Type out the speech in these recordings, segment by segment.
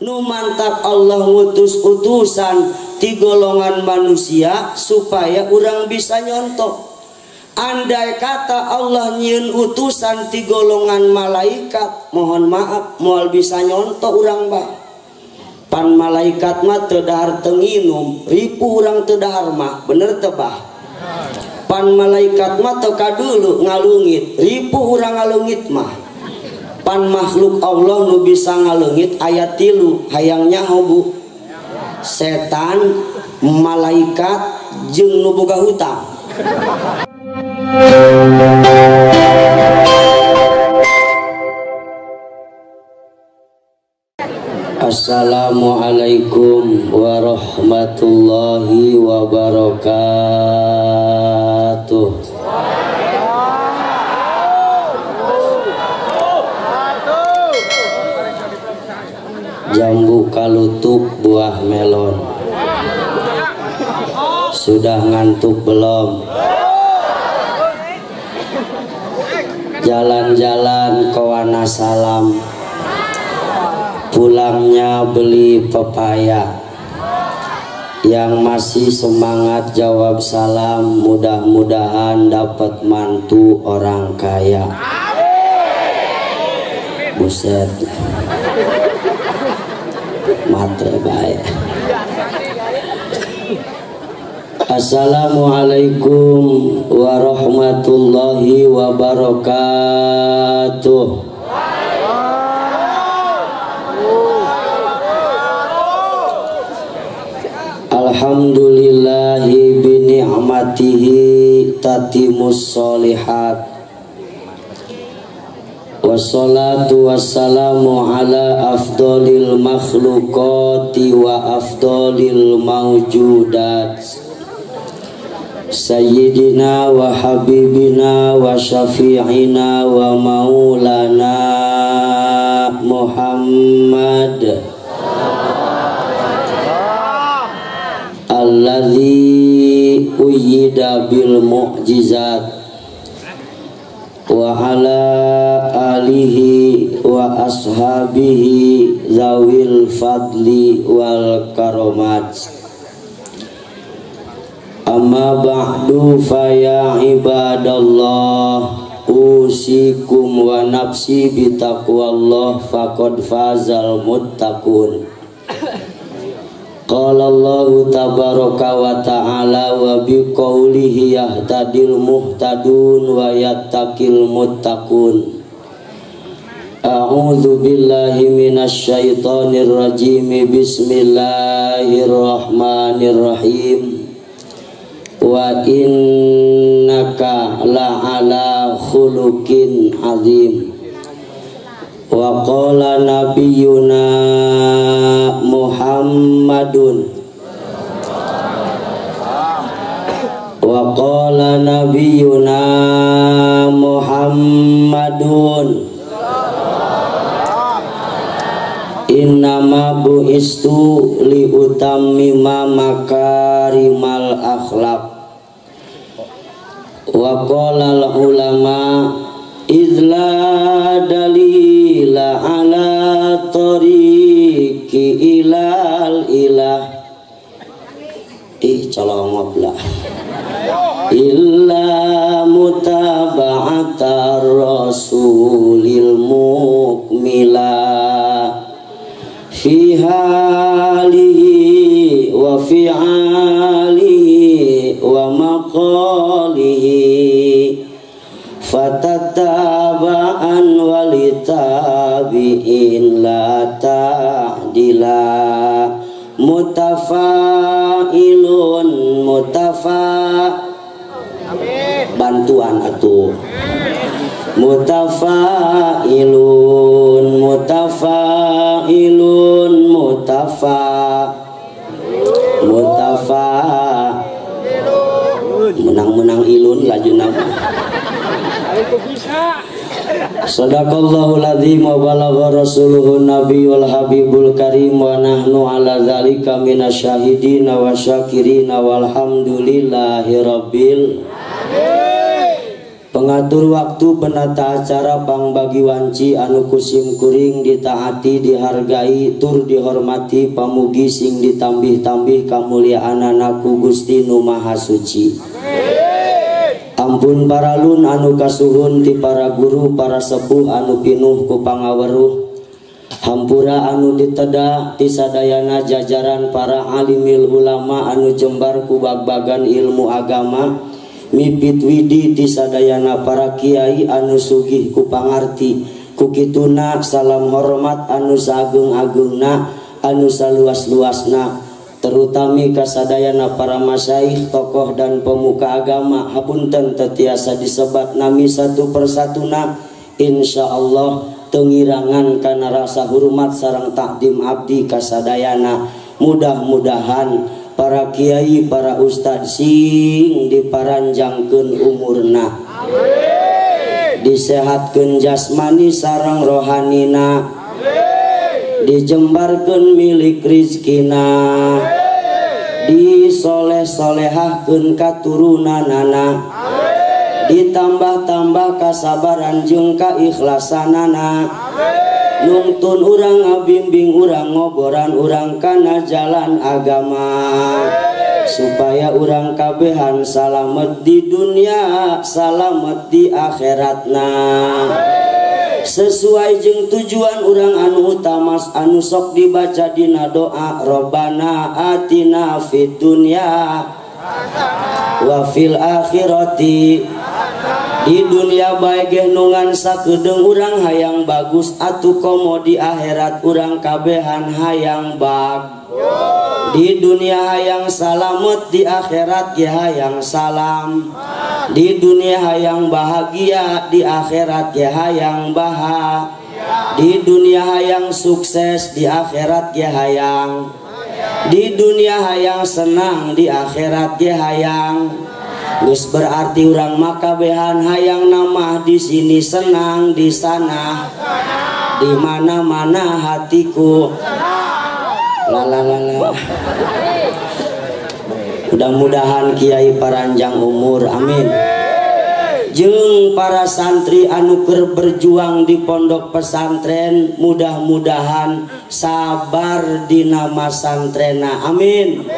Nu mantap Allah ngutus utusan ti golongan manusia supaya urang bisa nyontoh. Andai kata Allah nyieun utusan ti golongan malaikat, mohon maaf moal bisa nyontoh urang bah. Pan malaikat mah teu dahar teu nginum, ripuh urang teu dahar mah, bener teu bah? Pan malaikat mah teu kadulu ngalungit, ripuh urang ngalungit mah. Pan makhluk Allah nu bisa ngalungit aya 3, hayang nyaho bu. Setan, malaikat, jeung nu boga hutang. Assalamualaikum warahmatullahi wabarakatuh. Jambu kalutuk buah melon. Sudah ngantuk belum? Jalan-jalan ke Wanasalam, pulangnya beli pepaya. Yang masih semangat jawab salam, mudah-mudahan dapat mantu orang kaya. Buset, matre baik. Assalamualaikum warahmatullahi wabarakatuh. Alhamdulillahi bini'matihi tatimus sholihat. Wassalatu wassalamu ala afdolil makhluqati wa afdolil mawjudat. Sayyidina wa habibina wa syafi'ina wa maulana Muhammad alladzi uyyida bil mu'jizat wa ala alihi wa ashabihi zawil fadli wal karomat. Amma ba'du fa ya ibadallah usikum wa nafsi bitaqwallah faqad fazal muttaqun. Qala Allahu tabaraka wa ta'ala wa biqaulihi yahtadil muhtadun wa yattaqil muttaqun. A'udzu billahi minasy syaithanir rajim. Bismillahirrahmanirrahim. Wa innaka la'ala khuluqin azim. Wa qala nabiyyuna Muhammadun. Wa qala nabiyyuna Muhammadun. Innama bu'istu liutammima makarimal akhlaq. Wa qala al ulama idza dalila ala tariqi ilal ilah. Ih colongop lah. Illa mutaba'atar rasulil mukmila fi halihi wa fi'alihi wa maqalihi fatataba'an walitabi'in la ta'dila mutafa'ilun mutafa bantuan atuh mutafa'ilun mutafa'ilun mutafa mutafa menang-menang ilun laju nama. Sadaqallahul azim wa balagha rasuluhun nabiyul habibul karim wa nahnu ala dzalika minasyahidin wa syakirin walhamdulillahi rabbil alamin. Pengatur waktu penata acara pangbagi wanci anu kusim kuring ditaati dihargai tur dihormati pamugi sing ditambih-tambih kamuliaanana ku Gusti Nu Maha Suci. Ampun paralun anu kasuhun ti para guru para sepuh anu pinuh ku pangaweruh. Hampura anu diteda ti sadayana jajaran para alimil ulama anu jembar ku bagbagan ilmu agama. Mipit widi ti sadayana para kiai anu sugih ku pangarti ku kituna salam hormat anu sagung-agungna anu saluas-luasna terutami kasadayana para masyaikh tokoh dan pemuka agama hapunten tetiasa disebat nami satu persatuna insyaallah tengirangan kana rasa hormat sareng takdim abdi kasadayana mudah-mudahan para kiai, para ustad sing diparanjangkeun umurna. Amin. Disehatkeun jasmani sareng rohanina. Amin. Dijembarkeun milik rizkina. Amin. Disoleh-solehahkeun katurunanana. Amin. Ditambah-tambah kasabaran jeung kaikhlasanana. Amin. Nungtun urang ngabimbing urang ngoboran urang kana jalan agama supaya urang kabehan salamet di dunia salamet di akhiratna sesuai jeung tujuan urang anu utama anu sok dibaca dina doa Robbana atina fid dunya wa fil akhirati. Di dunia bae geh nungan sakedeung urang hayang bagus atuh komo di akhirat urang kabehan hayang bag. Di dunia hayang salamet di akhirat ge hayang salam. Di dunia hayang bahagia di akhirat ge hayang bahagia. Di dunia hayang sukses di akhirat ge hayang. Di dunia hayang senang di akhirat ge hayang. Geus berarti urang makabehan hayang nama di sini senang di sana di mana-mana hatiku la la la la. Mudah-mudahan kiai paranjang umur amin. Jeung para santri anu keur berjuang di pondok pesantren mudah-mudahan sabar dina masantrena amin.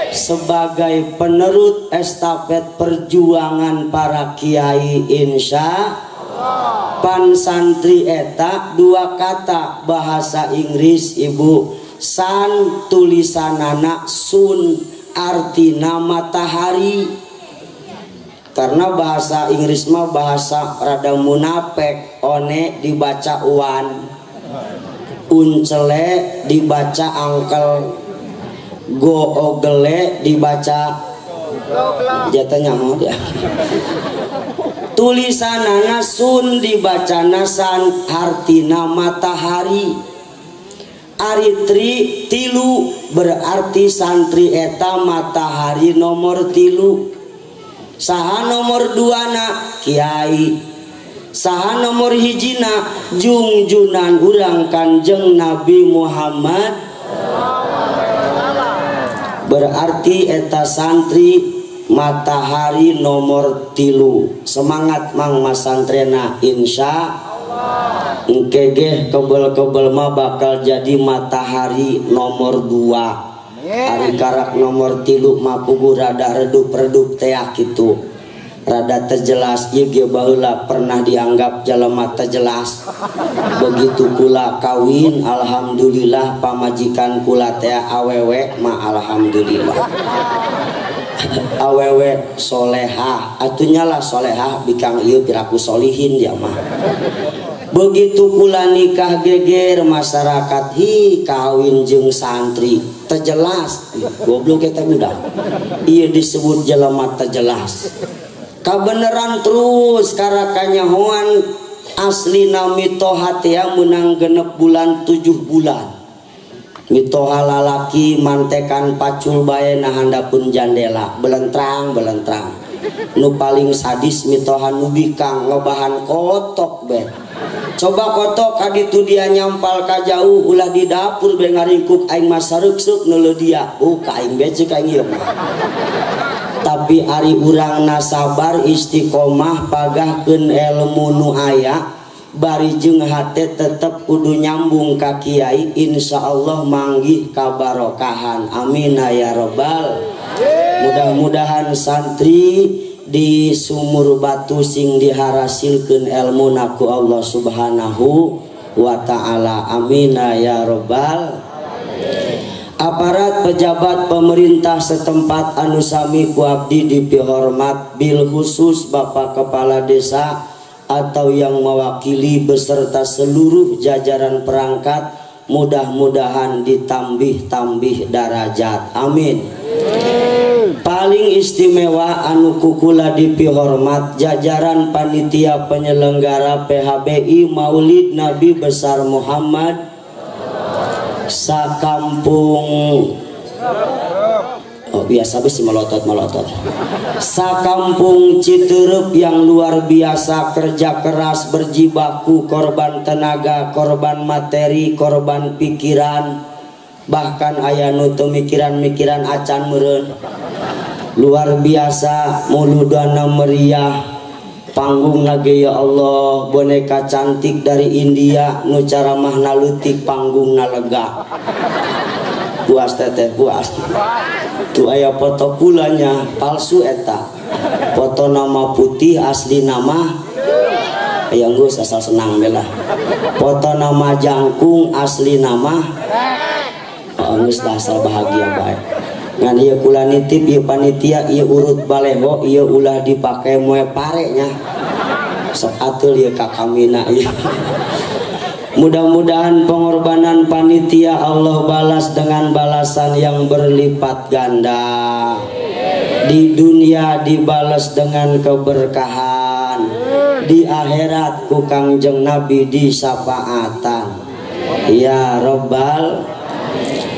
Sebagai penerut estafet perjuangan para kiai insya Allah. Pan santri eta dua kata bahasa Inggris ibu san tulisanana sun artina matahari karena bahasa Inggris mah bahasa rada munafik one dibaca uan uncele dibaca angkel googele dibaca jatahnya mau dia tulisanana sun dibaca san artina matahari ari tri tilu berarti santri eta matahari nomor tilu saha nomor duana kiai saha nomor hijina jungjunan urang Kanjeng Nabi Muhammad. Berarti eta santri matahari nomor tilu. Semangat mang masantrena insya Allah. Engke geh kebel-kebel mah bakal jadi matahari nomor 2. Ari karak nomor tilu mah puguh rada redup-redup teak kitu. Rada terjelas ieu ge baheula pernah dianggap jelema terjelas. Begitu kula kawin alhamdulillah pamajikan kula teh awewe mah alhamdulillah. Awewe solehah atunya lah solehah bikang ieu piraku solihin dia mah. Begitu kula nikah geger masyarakat hi kawin jeung santri terjelas goblok eta budak. Ieu disebut jelema terjelas. Kabeneran terus karakanyahoan asli mitoha teh menang 6 bulan 7 bulan mitoha lalaki mantekan pacul bae na handapun jandela belentrang belentrang nu paling sadis mitoha nu bikang ngebahan kotok be coba kotok kaditu dia nyampal ka jauh ulah di dapur be ngaringkuk aing mah sareuk-seuk neuleuh dia oh ka aing be ceuk aing ieu mah. Tapi ari urangna sabar istiqomah pagahkeun ilmu nu aya bari jeung hate tetep kudu nyambung ka kiai, insyaallah manggih kabarokahan. Amin ya robbal. Mudah-mudahan santri di Sumur Batu sing diharasilkeun ilmuna ku Allah Subhanahu wa ta'ala. Amin ya robbal. Aparat pejabat pemerintah setempat anu sami ku abdi dipihormat, bil khusus Bapak Kepala Desa atau yang mewakili beserta seluruh jajaran perangkat, mudah-mudahan ditambih-tambih darajat. Amin. Paling istimewa anu kukula dipihormat jajaran panitia penyelenggara PHBI Maulid Nabi Besar Muhammad sakampung, oh biasa besi melotot-melotot, sakampung Citeureup yang luar biasa kerja keras, berjibaku, korban tenaga, korban materi, korban pikiran, bahkan aya nu teu mikiran-mikiran acan meureun. Luar biasa muludana meriah, panggung lagi ya Allah, boneka cantik dari India nu caramahna leutik panggungna lega. Puas teteh puas. Tuh aya foto kulanya palsu eta. Foto nama putih asli nama aya geus asal senang we lah. Foto nama jangkung asli nama oh, geus lah asal bahagia bae. Ngan ieu kula nitip ieu panitia ieu urut baleho ieu ulah dipake moe pare nya. Sok ateul ieu ka kamina ieu. Mudah-mudahan pengorbanan panitia Allah balas dengan balasan yang berlipat ganda. Di dunia dibalas dengan keberkahan, di akhirat ku Kangjeng Nabi disafaatan. Ya robbal.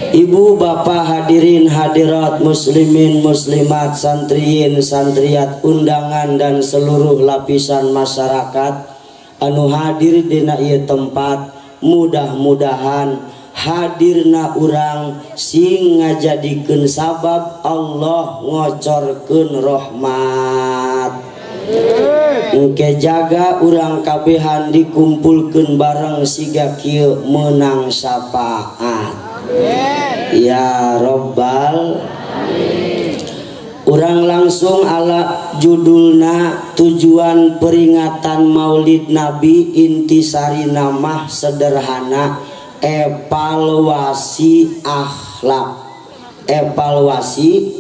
Ibu bapak hadirin hadirat, muslimin muslimat, santriin santriat, undangan dan seluruh lapisan masyarakat anu hadir dina ieu tempat, mudah-mudahan hadirna urang sing ngajadikeun sabab Allah ngocorkeun rahmat. Engke jaga urang kabehan dikumpulkeun bareng siga kieu meunang syafaat. Ya robbal. Urang langsung ala judulna tujuan peringatan Maulid Nabi, intisari nama sederhana, evaluasi akhlak. Evaluasi,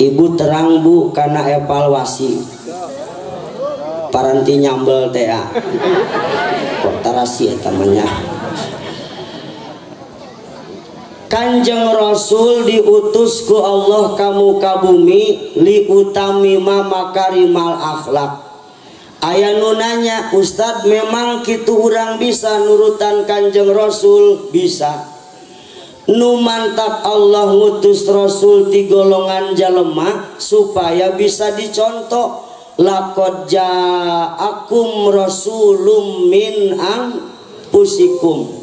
ibu terang bu karena evaluasi paranti nyambel teh kok tarasi eta mah nya. Kanjeng Rasul diutus ku Allah ka muka bumi liutamima makarimal akhlak. Aya nu nanya, Ustadz memang kitu urang bisa nurutan Kanjeng Rasul? Bisa. Nu mantak Allah ngutus Rasul ti golongan jalema supaya bisa dicontoh. Laqad ja'akum rasulum min anfusikum.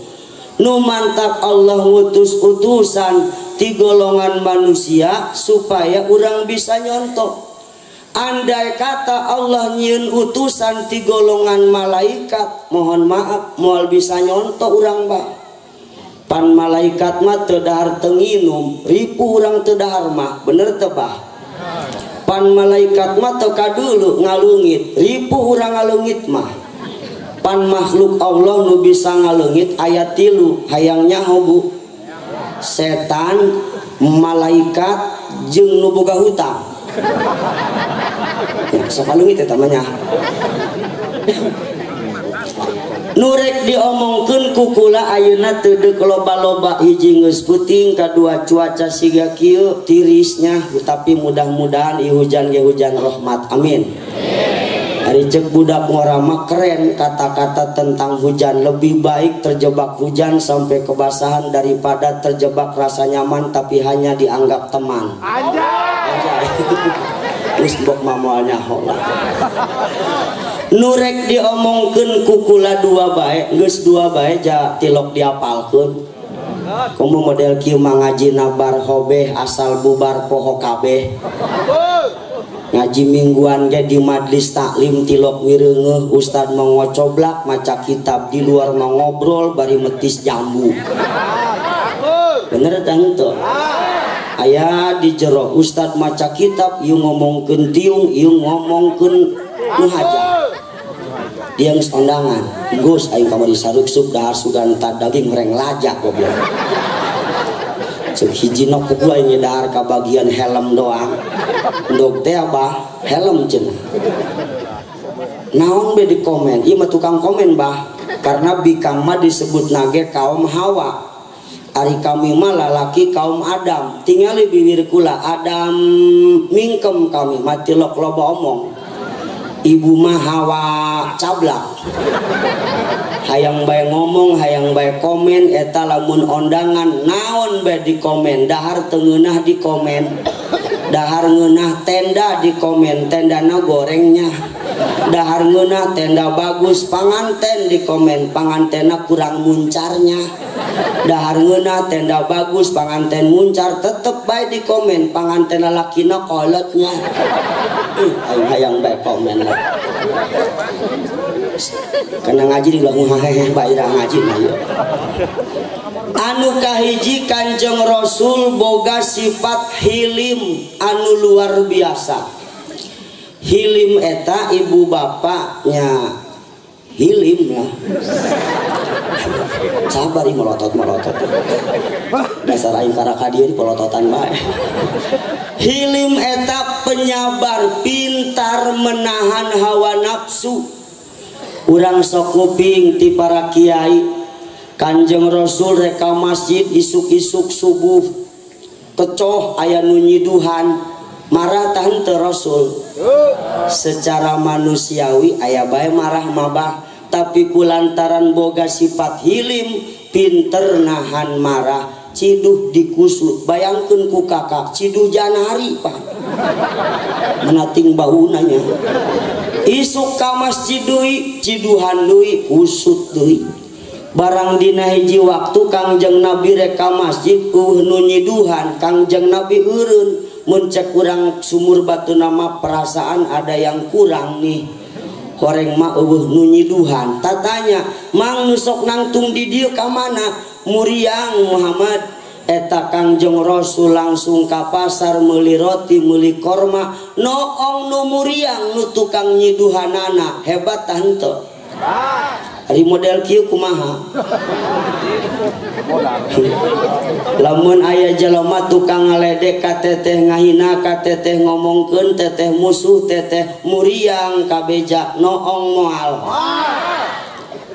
Nu mantak Allah ngutus utusan ti golongan manusia supaya urang bisa nyontoh. Andai kata Allah nyieun utusan ti golongan malaikat, mohon maaf moal bisa nyontoh urang bah. Pan malaikat mah teu dahar teu nginum, ripuh urang teu dahar mah, bener teu bah? Pan malaikat mah teu kadulu ngalungit, ripuh urang ngalungit mah. Pan makhluk Allah nu bisa ngalengit ayat 3 hayang nyaho bu, setan, malaikat, jeung nu boga hutang. Ya, sok ngalengit eta mah nya. Nu rek diomongkeun ku kula ayeuna teu deuk loba-loba, hiji geus peuting, kadua cuaca siga kieu tirisnya, tapi mudah-mudahan ieu hujan ge hujan rahmat. Amin. Ari cek budak ngora mah keren kata-kata tentang hujan, lebih baik terjebak hujan sampai kebasahan daripada terjebak rasa nyaman tapi hanya dianggap teman. Anjay. Geus mbok mamoal nyaho lah. Nu rek diomongkeun ku kula dua bae, geus dua bae ja tilok diapalkeun. Komo model kieu mah ngajina bar hobeh asal bubar poho kabeh. Ngaji mingguan ge di majlis taklim tilok mireungeuh ustad mah ngocoblak maca kitab di luar mah ngobrol bari metis jambu. Bener tah henteu? Aya di jero ustad maca kitab ieu ngomongkeun tiung ieu ngomongkeun nu hajah. Dia geus ondangan, Gus aing kamari saruksup dahar sugan daging reng lajak goblok. Cek hiji nok ku aing dahar ka bagian helm doang. Ndog teh bah helm cenah. Naon be di komen? Ieu mah tukang komen bah. Karena bikang mah disebut nage kaum Hawa. Ari kami mah lalaki kaum Adam. Tingali bibir kula Adam mingkem kami mati lok loba omong. Ibu mah Hawa cablak. Hayang bae ngomong, hayang bae komen, eta lamun ondangan naon bae di komen, dahar teu ngeunah di komen. Dahar ngeunah tenda di komen, tendana gorengnya. Dahar ngeunah tenda bagus, panganten di komen, pangantena kurang muncarnya. Dahar ngeunah tenda bagus, panganten muncar, tetep bae di komen, pangantena lakina kolotnya. Aing hayang bae komen lah. Karena ngaji di belakang hehehe bae ngaji mah ieu. Anu kahiji Kanjeng Rasul boga sifat hilim anu luar biasa. Hilim eta ibu bapaknya hilim lah. Sabar ieu melotot-melotot. Dasar aing karaka dieu di pelototan bae. Hilim eta penyabar, pintar menahan hawa nafsu. Urang sok nguping ti para kiai. Kanjeng Rasul rek ka masjid isuk-isuk subuh. Kecoh aya nu nyiduhan, marah tah henteu Rasul. Secara manusiawi aya bae marah mabah, tapi kulantaran boga sifat hilim, pinter nahan marah. Ciduh dikusut, bayangkeun ku kakak ciduh janari pak, menating baunanya. Isuk ka masjid deui, ciduhan deui, kusut deui. Barang dina hiji waktu Kangjeng Nabi rek ka masjid eueuh nu nyiduhan, Kangjeng Nabi eureun. Mun cek urang sumur batu nama perasaan ada yang kurang nih. Horeng mah eueuh nu nyiduhan. Tatanya, mang nu sok nangtung di dieu ka mana? Muriang Muhammad. Eta Kangjeng Rasul langsung ka pasar meuli roti meuli korma, noong nu muriang nu tukang nyiduhanana. Hebat tah henteu? Ari model kieu kumaha? Lamun aya jelema tukang ngaledek ka teteh, ngahina ka teteh, ngomongkeun teteh, musuh teteh, muriang kabeja noong moal.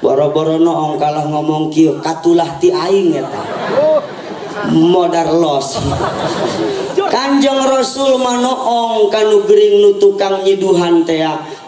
Boro-boro noong kalah ngomong kieu katulah ti aing eta. Modar los. Kanjeng Rasul mah noong kanu gering nu tukang nyiduhan teh.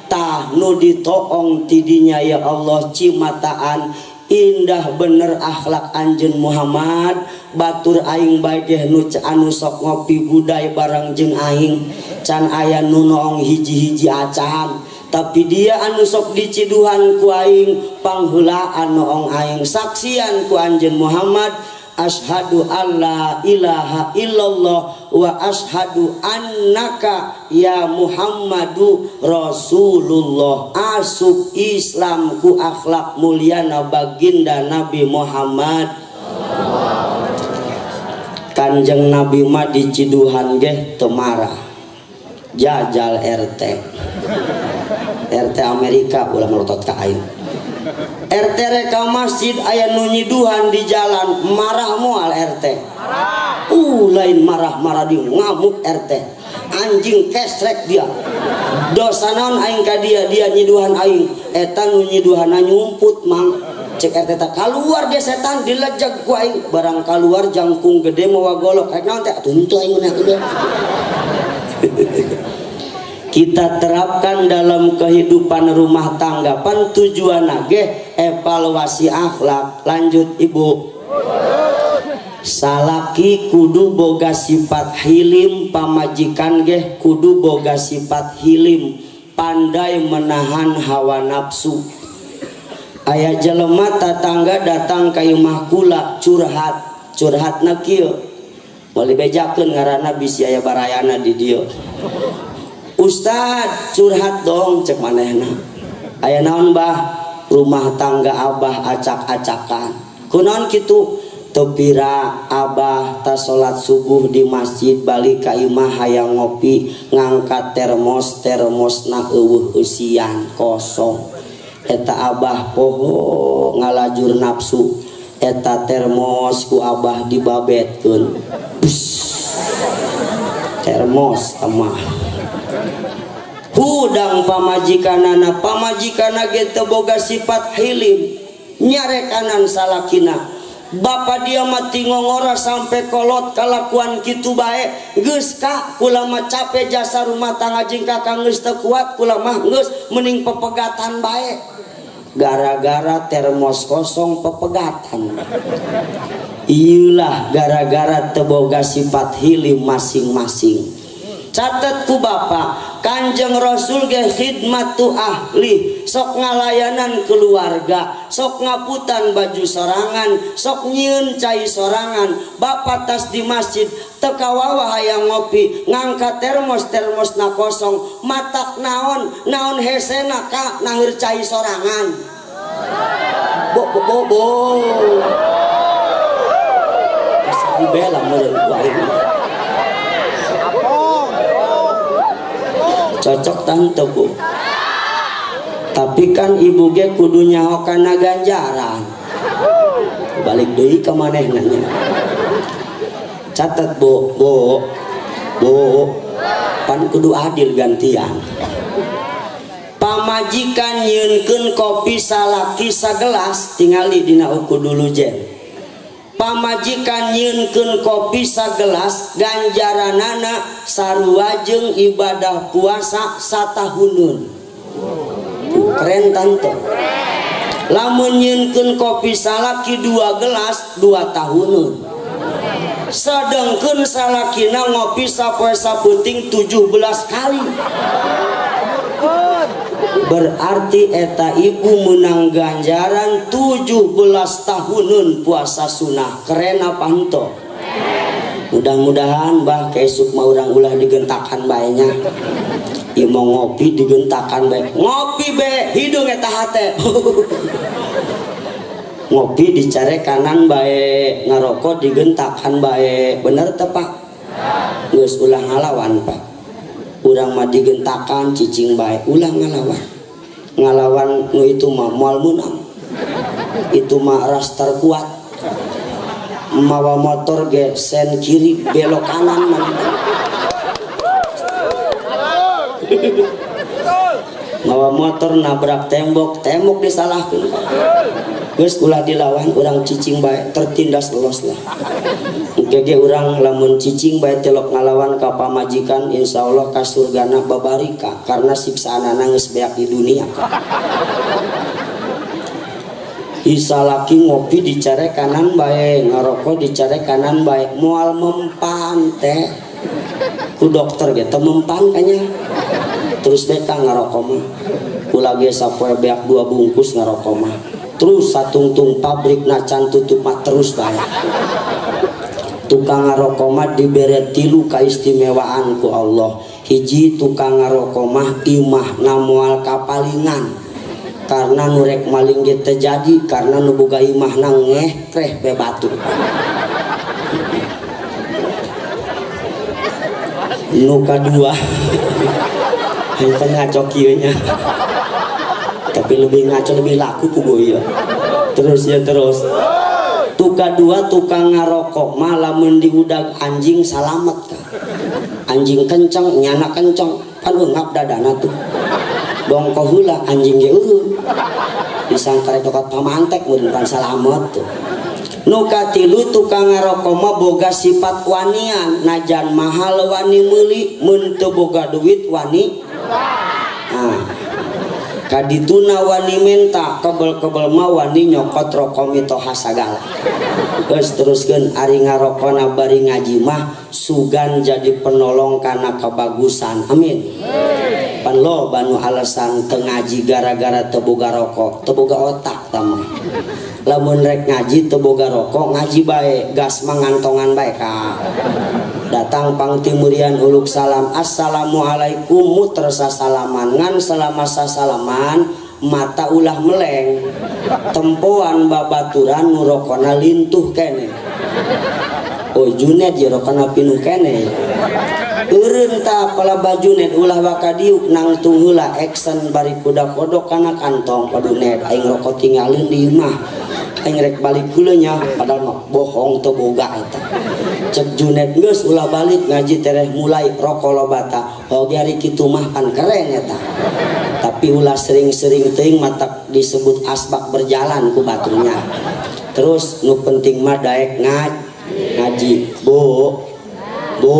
Tah nu ditoong tidinya ya Allah cimataan indah bener akhlak anjeun Muhammad. Batur aing bae geh nu anu sok ngopi budai bareng jeung aing, can aya nu noong hiji-hiji acan, tapi dia anu sok diciduhan ku aing pangheulaan noong aing, saksian ku anjeun Muhammad. Ashhadu alla ilaha illallah wa ashhadu annaka ya Muhammadu Rasulullah. Asup Islam ku akhlak mulyana baginda Nabi Muhammad. Kanjeng Nabi mah diciduhan geh teu marah. Jajal RT. RT Amerika ulah melotot ka aing. RT rek ka masjid aya nu nyiduhan di jalan, marah moal RT. Marah. Lain marah-marah di ngamuk RT. Anjing kesrek dia. Dosa naon aing ka dia, dia nyiduhan aing. Eta nu nyiduhanna nyumput mang. Cek RT teh kaluar dia setan dilejeg ku aing. Barang kaluar jangkung gede mawa golok. Rek naon teh atuh henteu aing mun atuh. Kita terapkan dalam kehidupan rumah tangga. Pan tujuan ge evaluasi akhlak. Lanjut ibu. Salaki kudu boga sifat hilim, pamajikan geh kudu boga sifat hilim, pandai menahan hawa nafsu. Aya jelema tatangga datang ka imah kula curhat. Curhatna kieu. Moal dibejakeun ngaranna bisi aya barayana di dieu. Ustad curhat dong cek manehna. Aya naon bah? Rumah tangga abah acak-acakan. Kunaon kitu? Teu pira abah tas salat subuh di masjid balik ka imah hayang ngopi ngangkat termos, termosna eueuh eusian kosong. Eta abah poho ngalajur nafsu. Eta termos ku abah dibabetkeun. Termos temah. Hudang pamajikanana, pamajikanana ge teu boga sifat hilim, nyarekanan salakina. Bapa dia mah tingongora sampai kolot kalakuan kitu bae. Geus ka kula mah capek jasa rumah tangga jeung kakang geus teu kuat kula mah geus mending pepegatan bae. Gara-gara termos kosong pepegatan. Iyalah gara-gara teu boga sifat hilim masing-masing. Catet ku bapak, Kanjeng Rasul ge khidmatu ahli, sok ngalayanan keluarga, sok ngaputan baju sorangan, sok nyieun cai sorangan. Bapak tas di masjid teu kawawa hayang ngopi, ngangkat termos, termosna kosong, matak naon, naon hesena ka naheur cai sorangan. Bo bo bo bo. Asa dibela meureun ku aing. Cocok tante bu, tapi kan ibu ge kudu nyaho kana ganjaran. Balik deui ka manehna nya. Catet bu, bu, bu, pan kudu adil gantian. Pamajikan nyieunkeun kopi salaki sagelas, tingali dina uku dulu jen. Pamajikan nyieunkeun kopi sagelas, ganjaranana sarua jeung ibadah puasa satahuneun. Keren tante. Lamun nyieunkeun kopi salaki 2 gelas 2 tahuneun. Sedengkeun salakina ngopi sapoe sapeuting 17 kali. Berarti eta ibu menang ganjaran 17 tahuneun puasa sunah. Keren apa henteu? Mudah-mudahan bah keesuk mah urang ulah digentakan bae nya. Ieu mau ngopi digentakan bae. Ngopi be hidung eta hate. Ngopi dicare kanan bae, ngarokok digentakan bae. Bener teu Pak? Geus ulah ngalawan Pak. Urang mah digentakan cicing bae, ulah ngalawan. Ngalawan nu itu mah moal meunang. Itu mah ras terkuat. Mawa motor ge sen kiri belok kanan mah. Mawa motor nabrak tembok, tembok disalahkeun. Geus ulah dilawan, urang cicing bae tertindas los lah. Engke ge urang lamun cicing bae telok ngalawan ka pamajikan, insyaallah ka surgana babarika karena siksaanana geus beak di dunia. Isa laki ngopi dicare kanan bae, ngarokok dicare kanan bae, moal mempan teh. Ku dokter ge teu mempan kanya. Terus beta ngarokok mah. Kula ge sapoe beak 2 bungkus ngarokok mah. Terus satungtung pabrik nacan tutup mah terus bae. Tukang ngarokok mah dibere 3 kaistimewaan ku Allah. Hiji, tukang ngarokok mah imahna moal kapalingan. Karena nu rek maling ge teu jadi, karena nu boga imahna ngehreh be batu. Nu kadua, henteu ngaco kieu nya. Tapi lebih ngaco lebih laku ku ieu. Terus ya terus. Tuka dua, tukang ngarokok mah lamun diudag anjing salamet ka. Anjing kenceng, nyana kenceng, pan eungap dadana tuh. Dongko heula anjing ge eureun. Disangka rek tokat pamantek meureun pan salamet tuh. Nu katilu, tukang ngarokok mah boga sifat wanian, najan mahal wani meuli, mun teu boga duit wani. Nah, kadituna wani menta, kebel-kebel mah wani nyokot rokok mitoha sagala. Geus teruskeun ari ngarokona bari ngaji mah sugan jadi penolong kana kebagusan. Amin. Pan loba nu alasan teu ngaji gara-gara teu boga rokok, teu boga otak tah mah. Lamun rek ngaji teu boga rokok ngaji bae, gas mah ngantongan bae ka. Datang pangtimurian uluk salam, assalamualaikum muter sasalaman, ngan selama sasalaman mata ulah meleng, tempoan babaturan nu rokona lintuh kene. Oh Junet ya rokona pinuh kene. Eureun tah palaba Junet ulah waka diuk nangtung heula action bari kuda kodok kana kantong. Waduh Net aing rokok tinggalin di imah, aing rek balik heula nya, padahal mah bohong teu boga eta. Cek Junet geus ulah balik ngaji tereh mulai rokok lobata. Oge ari kitu mah pan keren eta. Tapi ulah sering-sering teuing matak disebut asbak berjalan ku baturnya. Terus nu penting mah daek ngaji. Bu, bu,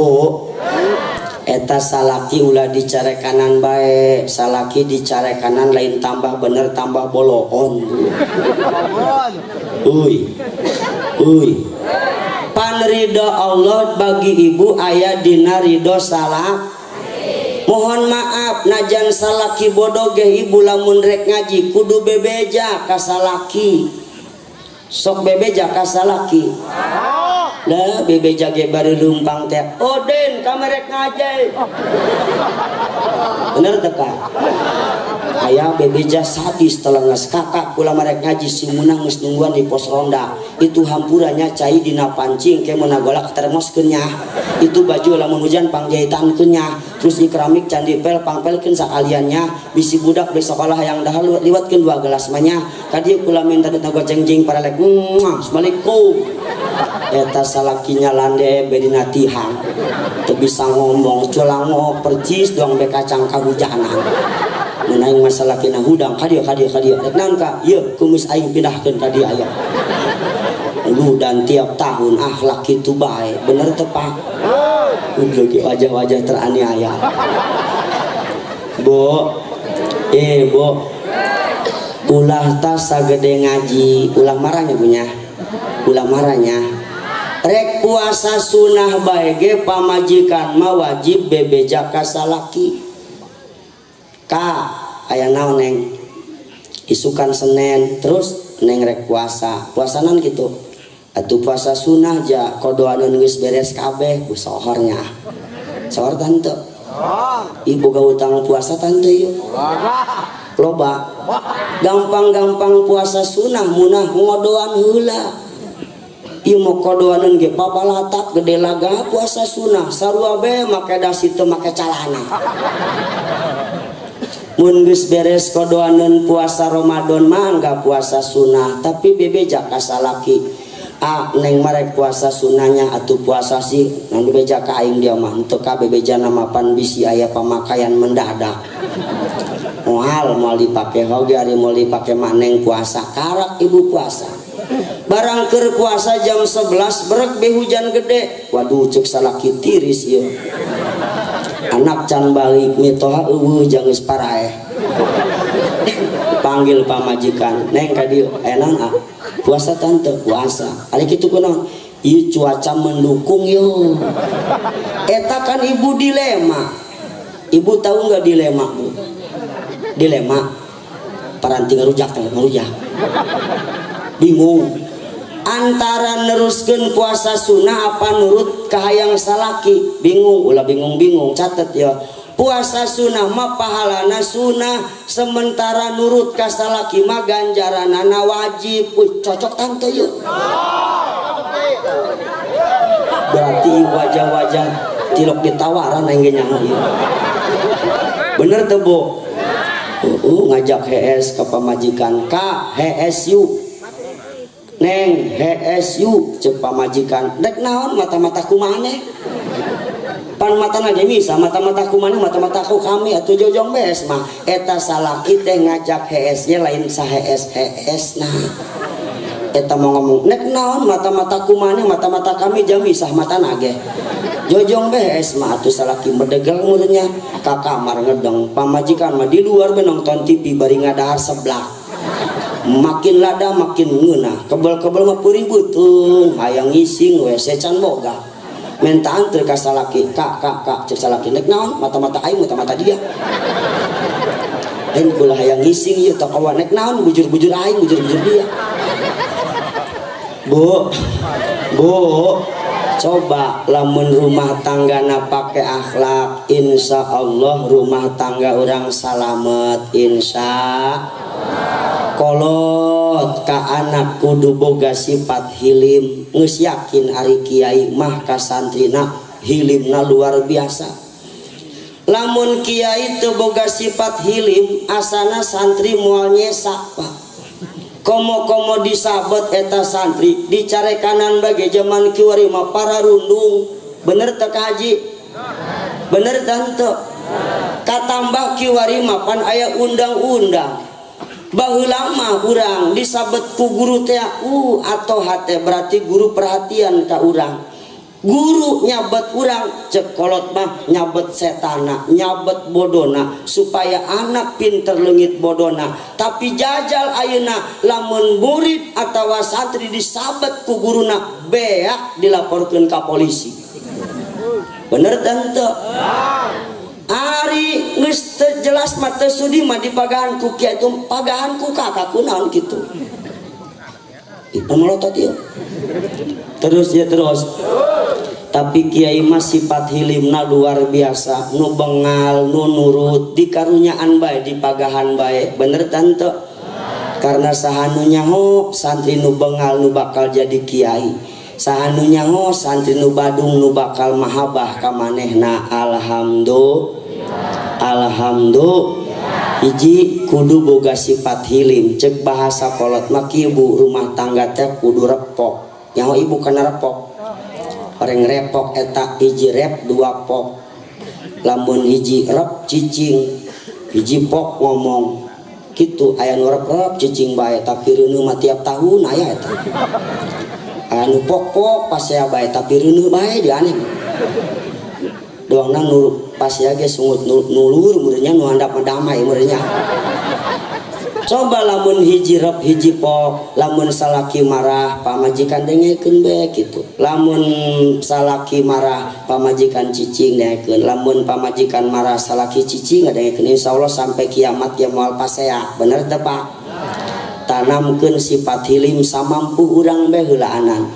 eta salaki ulah dicarekanan bae, salaki dicarekanan lain tambah bener tambah boloon. Uy, uy. Pan ridho Allah bagi ibu aya dina ridho salah. Mohon maaf najan salaki bodoh ge ibu lamun rek ngaji kudu bebeja ka salaki. Sok bebeja ka salaki. Lah bebeja ge bari lumpang teh. Oden kamerek ngaji. Bener teu Kak? Aya bebeja sadis telenges kakak kula merek ngaji si munang geus nungguan di pos ronda. Itu hampurannya cai dina pancing ke meuna golak termoskeun nya. Itu baju lamun hujan pangjahitankeun nya. Terus di keramik candi pel pangpelkeun sakaliannya. Bisi budak di sekolah yang dahar liwatkeun 2 gelas mah nya. Ka dieu kula minta duit goceng jeung paralek. Assalamualaikum. Eta salakinya lande bedina tihang. Teu bisa ngomong culango percis doang be kacang kahujanan. Mun aing masalah kina hudang ka dieu ka dieu ka dieu. Rek naon ka? Ieu kumis aing pindahkeun ka dieu aya. Lu dan tiap tahun akhlak kitu bae. Bener teu Pak? Udah wajah-wajah teraniaya. Bu, Bu. Ulah tas sagede ngaji, ulah marahnya punya. Ulah marahnya. Rek puasa sunah bae ge pamajikan mah wajib bebeja ka salaki. Ka aya naon neng? Isukan Senin terus neng rek puasa. Puasanan gitu. Atuh puasa sunah ja kodoaneun geus beres kabeh ku sohornya. Sohor tante. Ibu boga utang puasa tante ieu. Loba. Gampang-gampang puasa sunah munah ngodoan heula. Ieu mah kodoaneun ge papalatak gede laga puasa sunah sarua be make dasi teu make calana. Mun geus beres kodoaneun puasa Ramadan mah enggak puasa sunah tapi bebeja ka salaki. Ah neng marek puasa sunahnya atuh puasa sih nang bebeja ka aing dia mah henteu ka bebejana mapan bisi aya pamakaian mendadak. Moal moal dipake hoge ari moal dipake mah neng puasa karak ibu puasa. Barang keur puasa jam 11 berek be hujan gede. Waduh ceuk salaki tiris ieu. Anak can balik mitoha eueuh jang geus paraeh. Panggil pamajikan, neng ka dieu aya naon ah? Puasa tante, puasa. Ari kitu kunaon? Ieu cuaca mendukung yo. Eta kan ibu dilema. Ibu tahu nggak dilema, Bu? Dilema. Paranti ngarujak teh, ngarujak. Bingung. Antara neruskeun puasa sunnah apa nurut kahayang salaki. Bingung, ulah bingung-bingung, catet ya. Puasa sunnah mah pahalana sunnah, sementara nurut ka salaki mah ganjaranana wajib. Wih, cocok tante yuk. Berarti wajah-wajah tilok ditawaran aing ge nyaho ieu. Bener teu, Bu? Ngajak HS ka pamajikan, ka HSU. Neng HSU cek pamajikan. Dek naon mata-mata kumaneh? Pan matana ge bisa mata-mata kumaneh mata-mata ku kami atuh jojong bees mah. Eta salaki teh ngajak HS nya lain sa HS HS nah. Eta mau ngomong nek naon mata-mata kumaneh mata-mata kami jami sah matana ge. Jojong bees mah atuh salaki medegel meureunnya ka kamar ngedeng pamajikan mah di luar be nonton TV bari ngadahar seblak. Makin lada makin ngeunah, kebel-kebel mah peuring beuteung, hayang ngising WC can boga. Minta anter ka salaki, kak kak kak cek salaki nek naon mata-mata aing mata-mata dia. Lain kula hayang ngising ieu teh kawan nek naon bujur-bujur aing bujur-bujur dia. Bu, bu, coba lamun rumah tangga na pake akhlak, insya Allah rumah tangga orang salamet, insya kolot ka anak kudu boga sifat hilim. Geus yakin ari kiai mah ka santrina hilimna luar biasa. Lamun kiai teu boga sifat hilim, asana santri moal nyesak Pak. Komo-komo disabet eta santri dicarekanan bage zaman kiwari mah para rundung. Bener teu Ka Haji? Bener teu? Katambah kiwari mah pan aya undang-undang. Baheula mah urang disabet ku guru teh atau hate berarti guru perhatian ka urang. Guru nyabet urang cek kolot mah nyabet setana, nyabet bodona supaya anak pinter leungit bodona. Tapi jajal ayeuna lamun murid atawa santri disabet ku guruna beak dilaporkeun ka polisi. Bener teu? Ari geus teu jelas mah teu sudi mah dipagahan ku kiai itu pagahan ku kakak kunaon kitu. Ih melotot ieu. Terus ya terus. Tapi kiai mah sifat hilimna luar biasa, nu bengal, nu nurut, dikarunyaan bae, dipagahan bae. Bener tante? Karena saha nu nyaho santri nu bengal nu bakal jadi kiai. Saha nu nyaho santri nu badung nu bakal mahabah ka manehna. Alhamdulillah. Alhamdulillah. Hiji kudu boga sifat hilim. Cek bahasa kolot mah kieu Bu, rumah tangga teh kudu repok. Nyaho ibu kana repok. Orang repok eta hiji rep dua pok. Lamun hiji rep cicing, hiji pok ngomong. Kitu aya nu rep-rep cicing bae tapi reuneuh mah tiap tahun aya eta. Aya nu pok-pok pasea bae tapi reuneuh bae di aneh. Doangna nu pasea ge sungut nulur meureunnya nu handap mah damai meureunnya. Coba lamun hiji rep hiji pok, lamun salaki marah pamajikan dengekeun bae kitu. Lamun salaki marah pamajikan cicing dengekeun, lamun pamajikan marah salaki cicing dengekeun, insyaallah sampai kiamat ya moal pasea. Bener teu Pak? Tanamkeun sifat hilim samampu urang bae heulaanan.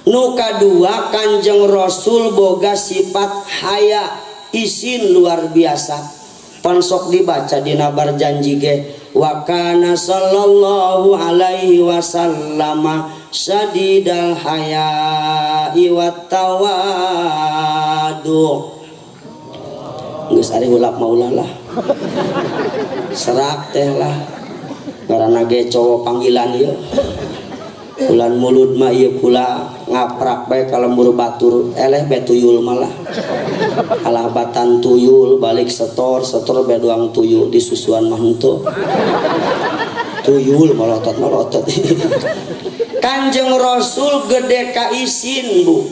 Nu kadua Kanjeng Rasul boga sifat haya, isin luar biasa. Pan sok dibaca dina Barjanji ge, wa kana sallallahu alaihi wasallam sadidal haya'i wat tawadu. Geus ari ulap maulah lah. Serak teh lah. Karena ge cowok panggilan ieu. Bulan mulud mah ieu kula ngaprak bae ka lembur batur eleh bae tuyul malah. Alah batan tuyul balik setor, setor bae doang tuyul di susuan mah henteu. Tuyul molotot-molotot. Kanjeng Rasul gede ka isin Bu.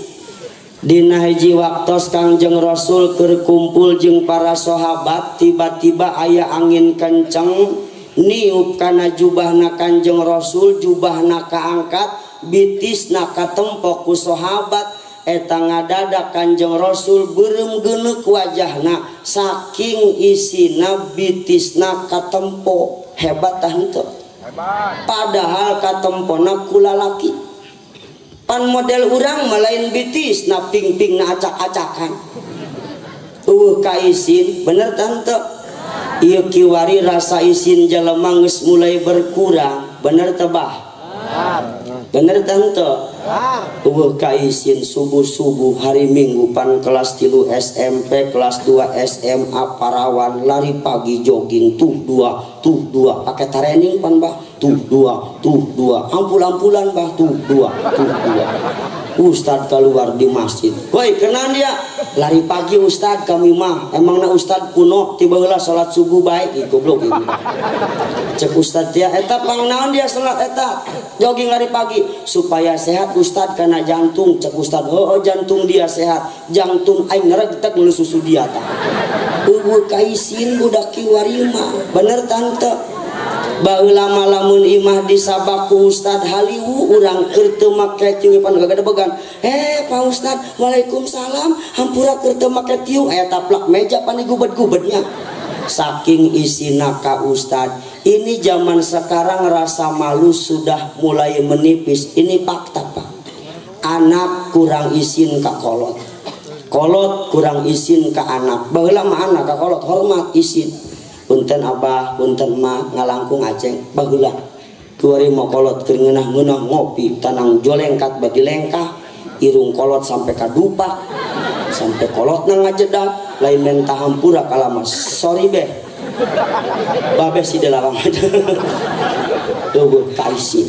Dina hiji waktos Kanjeng Rasul keur kumpul jeung para sahabat, tiba-tiba aya angin kenceng niup kana jubahna Kanjeng Rasul, jubahna kaangkat, bitisna katempok ku sahabat. Eta ngadadak Kanjeng Rasul beureum geuneuk wajahna saking isina bitisna katempo. Hebat tah henteu? Padahal katempona ku lalaki. Pan model urang mah lain bitisna ping-pingna acak-acakan. Eueuh ka isin, bener tah henteu? Ieu kiwari rasa isin jelema geus mulai berkurang, bener teu Bah? Bener teu henteu? Eueuh ka isin subuh-subuh hari Minggu pan kelas 3 SMP, kelas 2 SMA parawan lari pagi jogging tuh dua pakai training pan Bah, tuh dua ampul-ampulan Bah, tuh dua. Ustad keluar di masjid, woi kenan dia lari pagi Ustad kami mah emangna Ustad kuno tiba heula salat subuh bae. Ih goblok ieu. Cek Ustad dia eta pang naon dia salat eta jogging lari pagi supaya sehat Ustad karena jantung. Cek Ustad oh jantung dia sehat, jantung aing ngeregetek meulu susu dia tah. Eueuh kaisin budak kiwari mah. Bener tante? Baheula mah lamun imah disabak ku Ustad haliwu urang keur teu make tiung pan gagedebegan. Pak Ustad, waalaikumsalam, hampura keur teu make tiung aya taplak meja pan digubed-gubednya. Saking isina ka ustad. Ini zaman sekarang rasa malu sudah mulai menipis. Ini fakta Pak. Anak kurang izin ka kolot, kolot kurang izin ka anak. Baheula mah anak ka kolot hormat izin. Punten abah, punten ma, ngalangkung aceng. Baheula kuari mau kolot keur ngeunah-ngeunah ngopi, tanang jolengkat bagi lengkah, irung kolot sampai ka dupak, sampai kolotna ngajedak, lain menta hampura kalama. Sorry beh. Babeh si delawang. Tunggu kaisin.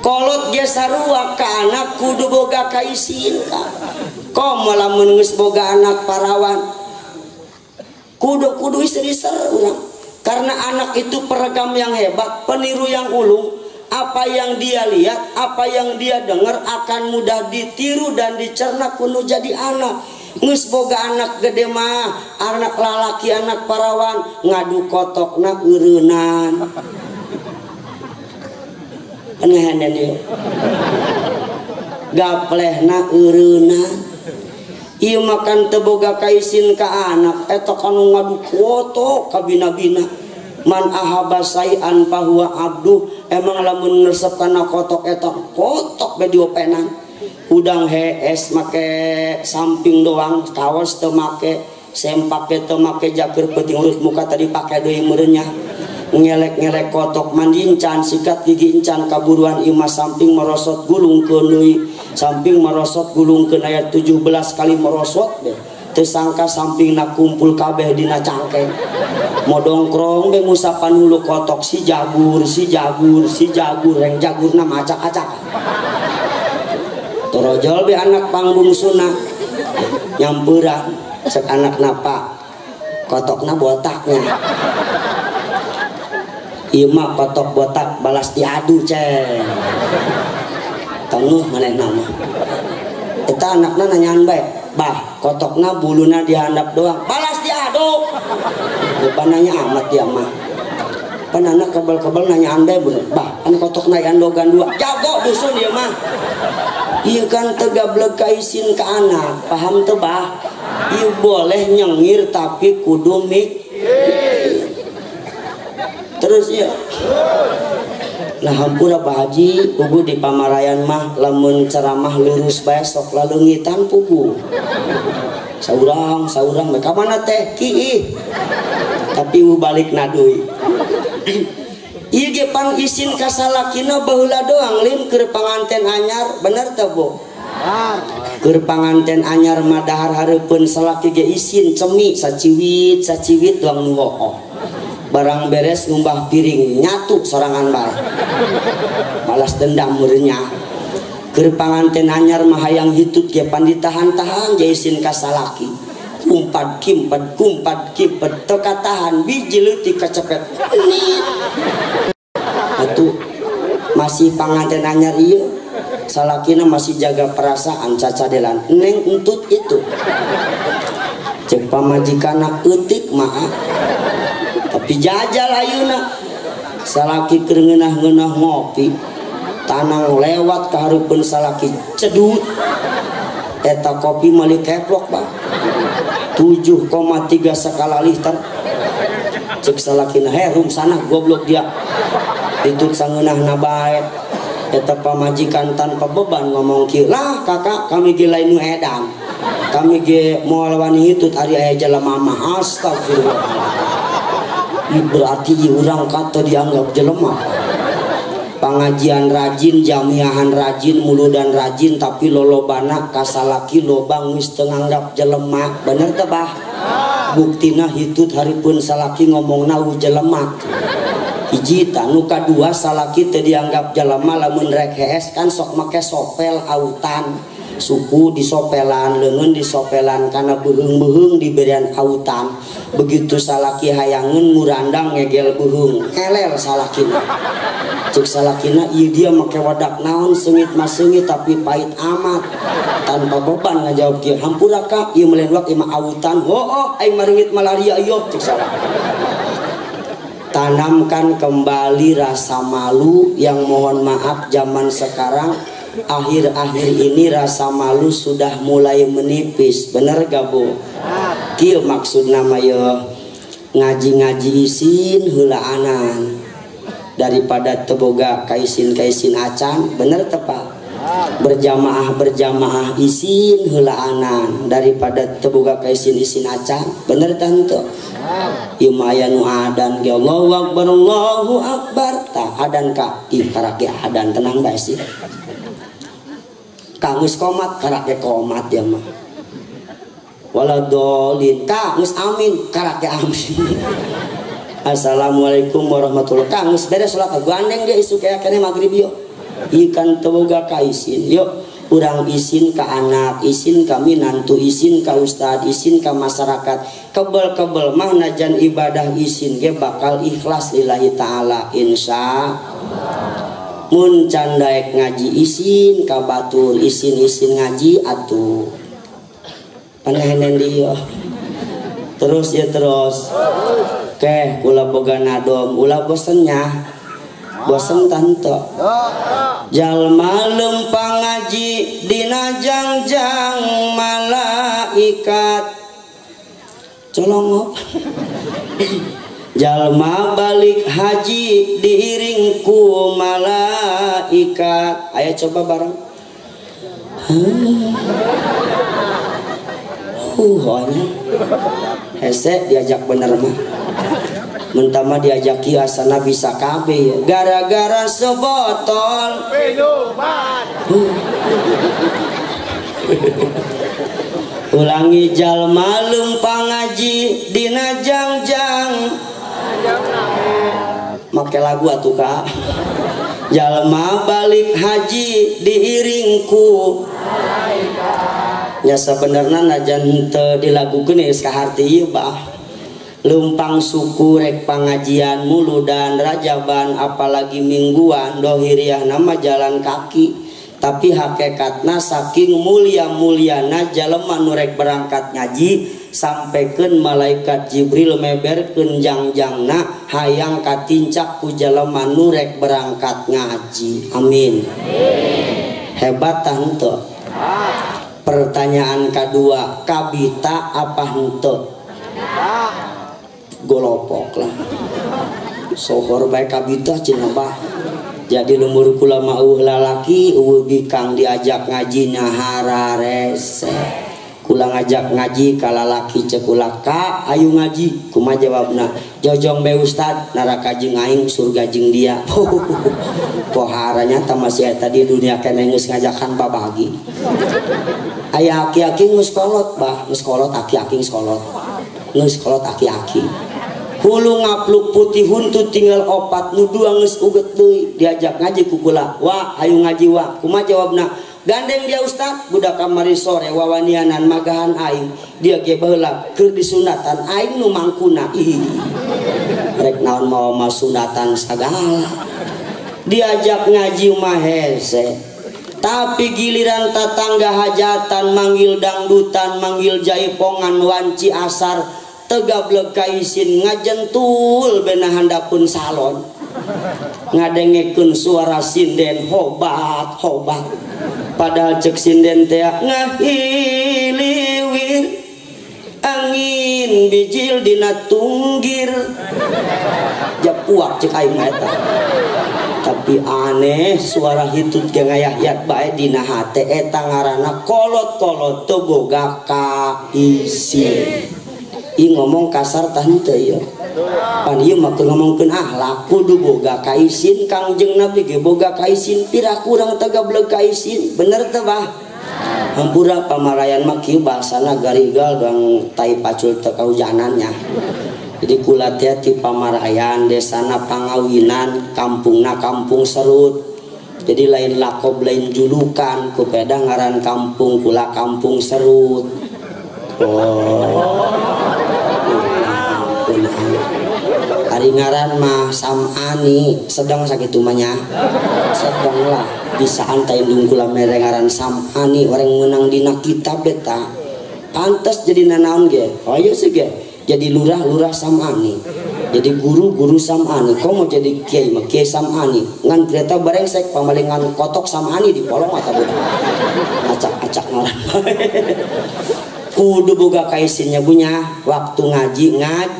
Kolot ge sarua ka anak kudu boga kaisin ka. Komo lamun geus boga anak parawan kudu istri-iser urang. Karena anak itu perekam yang hebat, peniru yang ulung. Apa yang dia lihat, apa yang dia dengar akan mudah ditiru dan dicerna kudu jadi anak. Geus boga anak gede mah, anak lalaki, anak parawan ngadu kotokna eureunan. Aneh-aneh ieu. Gaplehna eureunan. Ieu makan teu boga kaisin ka anak, eta kanu ngadu kotok ka bina-bina. Man ahaba sayan fahuwa abduh. Emang lamun resep kana kotok eta kotok be diopenan. Udang hees make samping doang, kaos teu make, sempak ge teu make, jaker peuting urus muka tadi pake deui meureun nya. Ngelek-ngelek kotok mandi encan, sikat gigi encan, kaburuan imah samping merosot gulung keun deui, samping merosot gulung keun aya 17 kali merosot deh. Teu sangka sampingna kumpul kabeh dina cangkeng. Modongkrong be ngusapan hulu kotok si jagur, si jagur, si jagur, yang jagurna macak-acak. Torojol be anak pangbungsuna nyampeurang cek anak napa kotokna botaknya. Ieu mah kotok botak balas diadu ceng. Tengeuh manehna mah. Eta anakna nanyaan bae, "Bah, kotokna buluna dihandap doang." Balas diadu. Depan nanya amat dia mah. Pan anak kebel-kebel nanyaan bae bener. Bah, kan kotokna andogan dua. Jago dusun dia mah. Ieu kan teu gableg kaisin ka anak, paham teu bah? Ieu boleh nyengir tapi kudu mik. Terus ya. Lah hampura Pak Haji, pugu di pamarayan mah lamun ceramah lurus bae sok laleungitan pugu. Saurang, saurang ka mana teh? Kiih. Tapi u balik deui. Ieu ge pang isin ka salakina baheula doang lim keur panganten anyar, bener teu Bu? Keur panganten anyar mah dahar hareupeun salaki ge isin cemi saciwit saciwit doang nu hooh. Barang beres ngumbah piring nyatu sorangan bae. Balas dendam meureunnya. Keur panganten anyar mah hayang hitut ge pan ditahan-tahan ge isin ka salaki. Kumpad kimpad kumpad kimpad teu katahan biji leutik kacepet. Nit. Atuh masih panganten anyar ieu salakina masih jaga perasaan cacadelan. Neng entut itu. Cek pamajikanna eutik mah. Tapi jajal ayeuna salaki keur ngeunah-ngeunah ngopi tanang lewat ka hareupeun salaki cedut eta kopi meuli keplok bang 7,3 skala liter cek salakina heh rungsana goblok dia ditut sangeunahna bae eta pamajikan tanpa beban ngomong kieu lah kakak kami ge lain nu edan kami ge moal wani hitut ari aya jelema mah astagfirullah. Berarti urang kata dianggap jelema. Pengajian rajin, jamiahan rajin, muludan rajin, tapi lolobana kasalaki loba geus teu nganggap jelema. Bener teu bah? Buktina hitut haripun salaki ngomongna jelema. Hiji tah nu kadua salaki teu dianggap jelema lamun rek hees kan sok make sopel autan. Suku disopelan, leungeun disopelan kana beuheung-beuheung diberian autan. Begitu salaki hayangeun ngurandang ngegel beuheung, elel salakina. Cek salakina ieu dia make wadak naon seungit mah seungit tapi pahit amat. Tanpa beban ngajawab kieu, hampura ka ieu melenwak ieu mah autan. Hooh aing mareungit malaria ieu cek salaki. Tanamkan kembali rasa malu yang mohon maaf zaman sekarang akhir-akhir ini rasa malu sudah mulai menipis. Bener gak Bu? Kieu maksud nama ya. Ngaji-ngaji isin heulaanan daripada teboga kaisin-kaisin acan, bener teu Pak? Berjamaah-berjamaah isin heulaanan daripada teboga kaisin-isin acan, bener teh henteu? Ieu mah aya nu adan ge Allahu akbar Allahu akbar, tah adan ka ih karake adan tenang bae sih. Ka geus komat karake komat ya mah. Waladolin ka geus amin karake amin. Assalamualaikum warahmatullahi wabarakatuh. Geus beres salat gandeng dia isuk aya keneh magrib yo. Ieu kan teu boga kaisin. Yuk urang isin ka anak, isin ka minantu, isin ka ustad, isin ka masyarakat. Kebel-kebel mah najan ibadah isin ge bakal ikhlas lillahi taala insya Allah. Mun can daek ngaji isin ka batur, isin-isin ngaji atuh. Panehenen dieu. Terus ya terus. Keh kula boga nadom, ulah bosennya. Bosen tante. Jalma lempang ngaji dina jangjang malaikat. Colongop. Jalma balik haji diiring ku malaikat. Ayo coba bareng. Hanya hese diajak bener mah. Mentama diajak asana bisa kabeh gara-gara sebotol minuman. Ulangi jalma lempang ngaji dina jangjang make lagu atuh Kak. Jalma balik haji diiring ku nya sabenerna najan teu dilagukeun geus kaharti ieu bah. Lempang suku rek pangajian muludan rajaban apalagi mingguan dohiriah nama jalan kaki, tapi hakikatna saking mulia-muliana jalema nu rek berangkat ngaji sampaikan malaikat Jibril meberkeun jangjangna hayang katincak ku jalema nu rek berangkat ngaji. Amin. Hebat tante. Pertanyaan kedua, kabita apa henteu? Golopok lah sohor bae kabita cenah bah. Jadi lumur kula mah eueuh lalaki eueuh bikang diajak ngaji hararese. Kula ngajak ngaji ka lalaki ceuk kula ka ayu ngaji kumaha jawabna jojong bae ustad neraka jeung aing surga jeung dia. Poharanya ta masih eta di dunia keneh geus ngajakan babagi. Aya aki-aki geus kolot bah, geus kolot aki-aki geus kolot. Geus kolot aki-aki. Hulu ngapluk putih huntu tinggal opat nu dua geus uget deui diajak ngaji ku kula. Wah, ayo ngaji wah. Kumaha jawabna? Gandeng dia ustad, budak kamari sore wawanianan magahan aing. Dia ge baheula keur disunatan aing nu mangkuna. Ih. Rek naon mawa sunatan sagala. Diajak ngaji mah hese. Tapi giliran tatangga hajatan manggil dangdutan, manggil jaipongan wanci asar tegablek kaisin ngajentul bena handapun salon ngadengekeun suara sinden hobat hobat padahal cek sinden teh ngahiliwir angin bijil dina tunggir japuak cek aing mah eta. Tapi aneh suara hitut ge ngayahyat bae dina hate eta ngaranna kolot-kolot teu boga kaisin. Ieu ngomong kasar tah henteu ieu. Pan ieu mah keur ngomongkeun akhlak kudu boga kaisin. Kangjeng Nabi ge boga kaisin pira kurang tagableug kaisin, bener teu bah? Hampura pamarayan mah kieu bahasana garigal doang tai pacul teu kahujanannya. Jadi kula teh ti pamarayan desana pangawinan kampungna kampung Serut. Jadi lain lakob lain julukan kupeda ngaran kampung kula kampung Serut. Oh. Ampun. Ari ngaran mah Sam'ani sedang sakitu mah nya. Sedang lah bisaan teh indung kula mere ngaran Sam'ani orang menang dina kitab eta. Pantes jadi nanaon ge. Oh ieu sih ge. Jadi lurah-lurah Sam'ani, jadi guru-guru Sam'ani. Kau mau jadi kiai mah kiai Sam'ani. Ngan kereta barengsek pamalingan kotok Sam'ani dipolong atau budak. Acak-acak ngaran. Kudu boga kaisinnya punya waktu ngaji ngaji.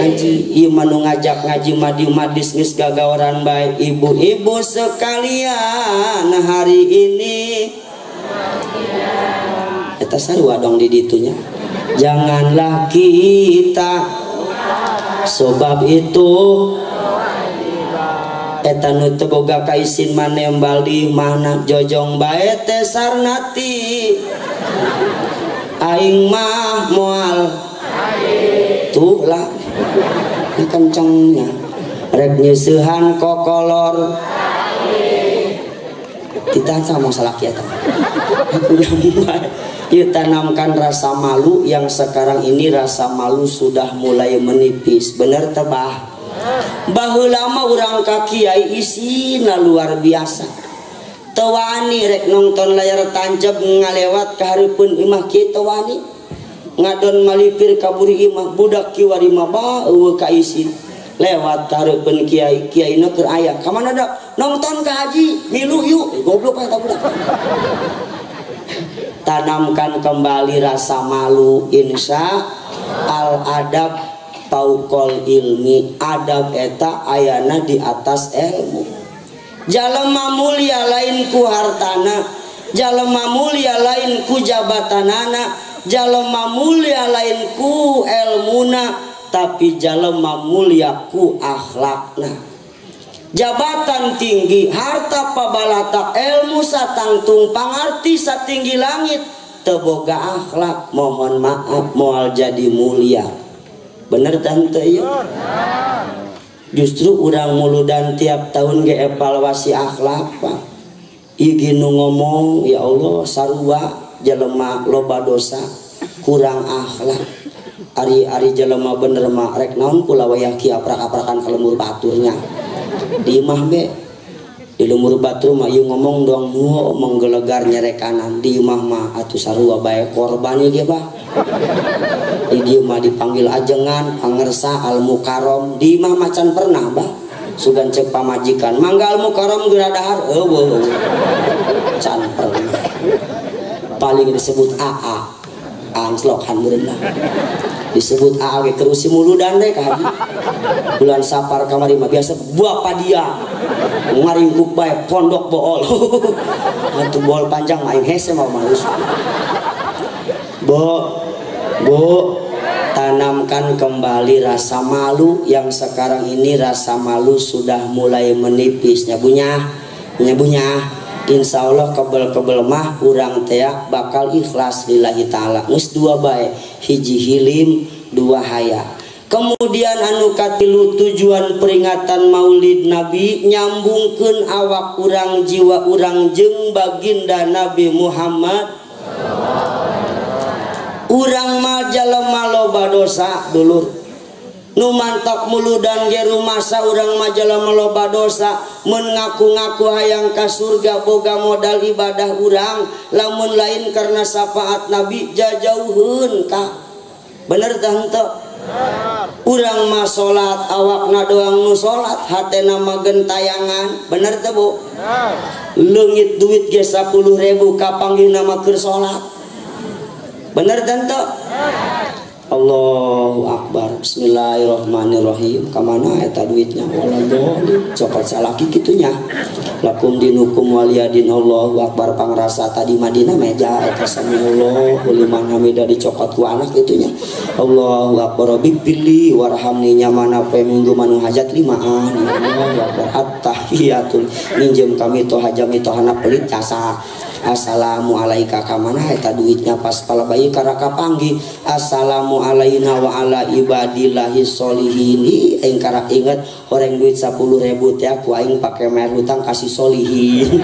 Ngaji. Ieu mah nu ngajak ngaji mah di madis geus gagaoran bae. Ibu-ibu sekalian hari ini eta sarua dong di ditunya. Janganlah kita sebab itu eta nu teu boga kaisin manembal di mana jojong bae teh sarnati aing mah moal tuh lah kencengnya rek nyeusehan kokolor ditahan sama salaki eta. Kita tanamkan rasa malu yang sekarang ini rasa malu sudah mulai menipis. Bener tebah? Baheula mah urang ka kiai isina luar biasa. Teu wani rek nonton layar tancap ngalewat ka hareupeun imah kieu teu wani. Ngadon malipir ka buri imah budak kiwari mah ba eueuh ka isin. Lewat ka hareupeun kiai, kiaina keur aya. Ka mana dak? Nonton ka haji, milu yuk. Goblok eta budak. Tanamkan kembali rasa malu, insya al adab paukol ilmi. Adab eta ayana di atas ilmu. Jalema mulia lain ku hartana, jalema mulia lain ku jabatanana, jalema mulia lain ku elmuna, tapi jalema mulia ku akhlakna. Jabatan tinggi, harta pabalata, ilmu satangtung, pangarti satinggi langit, teboga akhlak, mohon maaf moal jadi mulia. Bener tante ya? Justru urang muludan tiap tahun ge evaluasi akhlak Pak. Ieu nu ngomong ya Allah sarua jelema loba dosa, kurang akhlak. Ari-ari jelema bener mah rek naon kula wayah ki aprak-aprakan ka lembur baturnya. Di imah be di lembur batur mah ieu ngomong doang nu menggelegar nyerekanan. Di imah mah atuh sarua bae korban ieu ge bah. Di dieu mah dipanggil ajengan pangersa al mukarrom. Di imah macan pernah bah sugan cek pamajikan mangga al mukarrom geura dahar eueuh can pernah. Paling disebut AA anslok hameureunna disebut AA ge kerusi muludan deh ka haji. Bulan Sapar kamari mah biasa buah padia ngaringkuk bae pondok bool. Atuh bool panjang aing hese mah malus. Bo, bu, tanamkan kembali rasa malu yang sekarang ini rasa malu sudah mulai menipis. Nyabunya, nyabunya. Insya Allah kebel-kebel mah urang tea bakal ikhlas lillahi ta'ala. Geus dua bae, hiji hilim, dua haya. Kemudian anu katilu tujuan peringatan Maulid Nabi nyambungkeun awak urang jiwa urang jeung baginda Nabi Muhammad. Urang mah jalema loba dosa dulur. Nu mantok muludan ge rumasa urang mah jalema loba dosa, mun ngaku-ngaku hayang ka surga boga modal ibadah urang, lamun lain karena syafaat Nabi jajauheun ka. Bener tah henteu? Urang mah salat awakna doang nu salat, hatena mah gentayangan. Bener teu Bu? Leungit duit ge 10.000 kapanggihna mah keur salat. Bener tante? Allahu Akbar. Bismillahirrahmanirrahim. Kamana eta duitnya? Waladhdallin. Cokot salaki kitunya. Lakum dinukum waliyadin. Allahu Akbar. Pangrasa tadi Madinah meja eta samiallahu liman hamidah dicokot ku anak itunya. Allahu Akbar. Rabbi warhamni nyamana poe minggu manu hajat limaan. Allahu Akbar. At-tahiyatul minjem kami to hajami to hana pelit casa. Assalamu alaika kamana eta duitnya pas pala bayi karaka panggi. Assalamu alaina wa ala ibadillahi sholihin. Aing karak inget horeng duit 10.000 teh aku aing pake bayar hutang kasih solihin.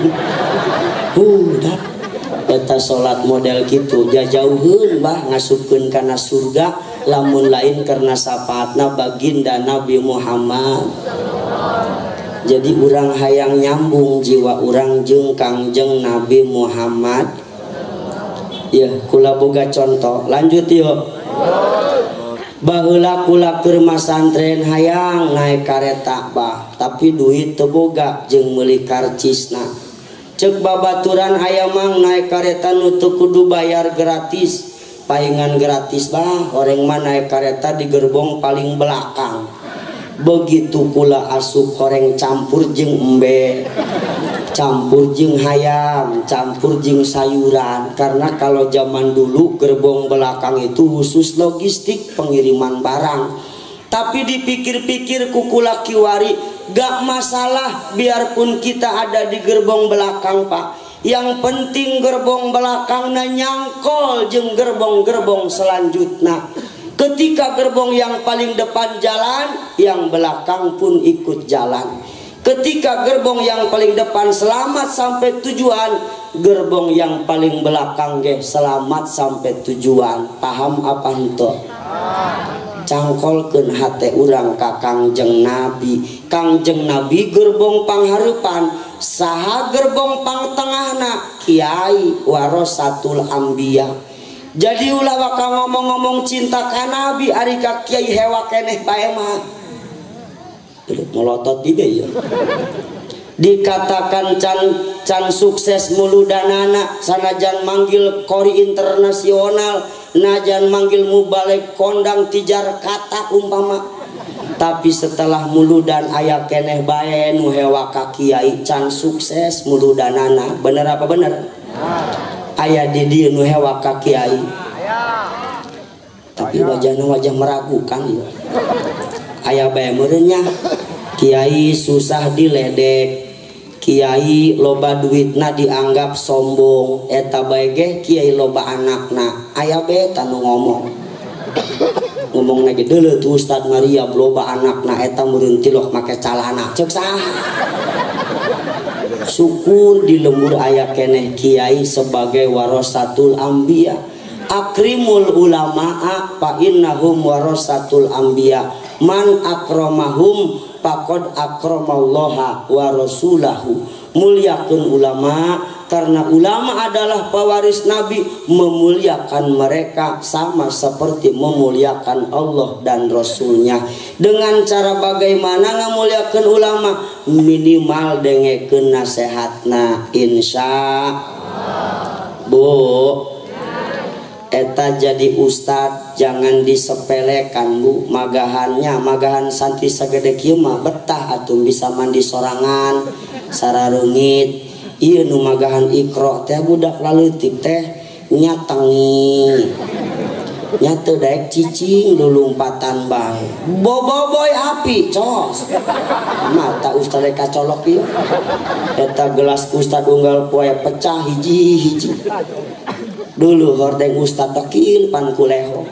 Udah eta salat model kitu jajauheun bah ngasupkeun kana surga lamun lain karena syafaatna baginda Nabi Muhammad. Jadi urang hayang nyambung jiwa urang jeung Kangjeng Nabi Muhammad. Ya, kula boga contoh. Lanjut yuk. Baheula kula keur masantren hayang naik kareta bah, tapi duit teu boga jeung meuli karcisna. Ceuk babaturan aya mang naik kareta nu teu kudu bayar gratis. Paingan gratis bah, orang mah naik kareta di gerbong paling belakang. Begitu kula asup horeng campur jeung embe, campur jeung hayam, campur jeung sayuran. Karena kalau zaman dulu gerbong belakang itu khusus logistik pengiriman barang. Tapi dipikir-pikir kukula kiwari, gak masalah biarpun kita ada di gerbong belakang pak. Yang penting gerbong belakangna nyangkol jeung gerbong-gerbong selanjutnya. Ketika gerbong yang paling depan jalan, yang belakang pun ikut jalan. Ketika gerbong yang paling depan selamat sampai tujuan, gerbong yang paling belakang ge selamat sampai tujuan. Paham apa henteu? Cangkolkeun hate urang ka Kangjeng Nabi. Kangjeng Nabi gerbong panghareupan, saha gerbong pangtengahna? Kiai warasatul anbiya. Jadi ulah waka ngomong-ngomong cinta ka Nabi ari ka kiai hewa keneh bae mah. Melotot di ya. Dikatakan can sukses muludanana sanajan manggil kori internasional, najan manggil mubalig kondang tijar kata umpama. Tapi setelah muludan aya keneh bae nu hewa ka kiai can sukses muludanana. Bener apa bener? Aya di dieu nu hewa ka kiai. Tapi wajahna wajah meragukan ya. Aya bae meureun nya. Kiai susah diledek, kiai loba duitna dianggap sombong, eta bae ge kiai loba anakna. Aya bae tanu ngomong. Ngomongna ge deuleu tuh Ustad Maria loba anakna eta meureun tilok make calana. Ceuk saha? Syukur di lembur aya keneh kiai sebagai warasatul anbiya. Akrimul ulama'a fa innahum warasatul anbiya. Man akramahum faqad akramallaha wa rasulahu. Muliakeun ulama karena ulama adalah pewaris nabi, memuliakan mereka sama seperti memuliakan Allah dan Rasulnya. Dengan cara bagaimana ngamuliakeun ulama? Minimal dengekeun nasehatna, insya Bu. Eta jadi ustad jangan disepelekan bu. Magahannya magahan santri sagede kieu mah betah atuh bisa mandi sorangan sararungit. Ieu nu magahan Iqra teh budak laleutik teh nyatengi nya teu daek cicing lulumpatan bae boboboy api cos mata ustad kacolok ieu. Eta gelas ustad unggal poe pecah hiji-hiji. Dulu hordeng ustad tekil pan kuleho.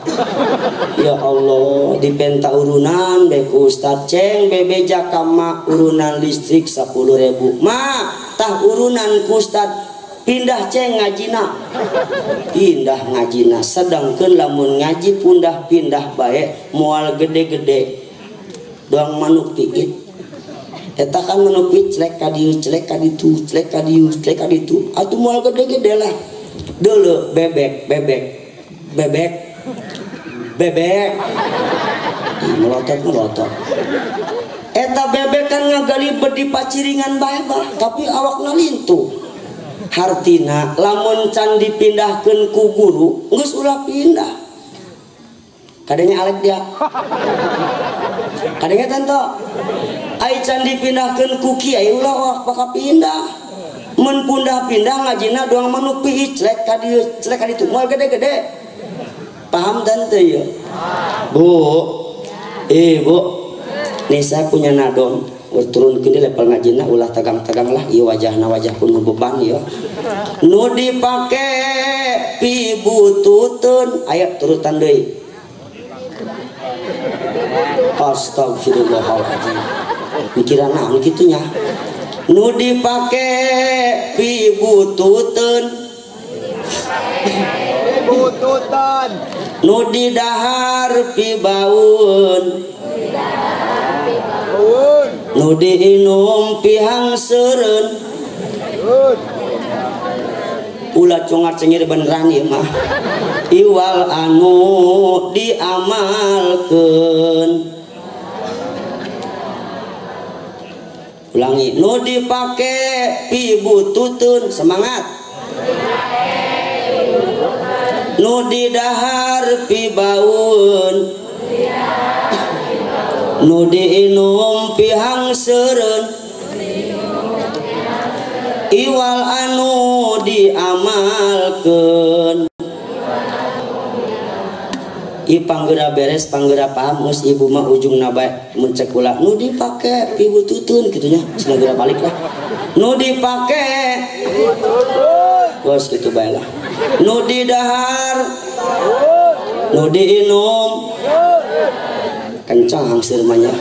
Ya Allah, dipenta urunan bae ku ustad ceng bebeja ka mak urunan listrik 10.000. Ma, tah urunan ku ustad pindah ceng ngajina. Pindah ngajina, sedangkeun lamun ngaji pundah pindah bae moal gede-gede. Doang manuk piit. Eta kan manuk piit celek ka dieu, celek ka ditu, celek ka dieu, celek ka ditu. Atuh moal gede-gede lah. Dulu bebek, bebek, bebek, bebek, melotot melotot. Eta bebek kan ngagali bedi paciringan bae bah, tapi awakna lintuh. Hartina lamun can dipindahkeun ku guru, geus ulah pindah. Kadangnya alek dia. Kadangnya tanto. Ai can dipindahkeun ku kiai ulah wah bakal pindah. Mun pundah-pindah ngajina doang manuk piit celek ka dieu celek ka ditu moal gede-gede. Paham tante ya? Bu. Bu. Nih saya punya nadom, turun ke level ngajina ulah tegang-tegang lah ieu wajahna wajah penuh beban ya. Nu dipake pibututeun, aya turutan deui. Astagfirullahaladzim. Mikiran naon kitu nya? Nu dipake pibututeun, pibututeun. Nu didahar pibaun, nu diinum pihangsereun. Ulah congar cengir beneran ieu mah. Iwal anu diamalkeun. Ulangi, nu dipake pibututeun, semangat. Nu didahar pibaun, nu diinum pihangsereun, iwal anu diamalkeun. I panggera beres panggera paham geus ibu mah ujungna bae mun cek kula nu dipake pibututun kitu nya segera balik lah nu dipake geus kitu bae lah nu didahar nu diinum kencang hangseur mah nya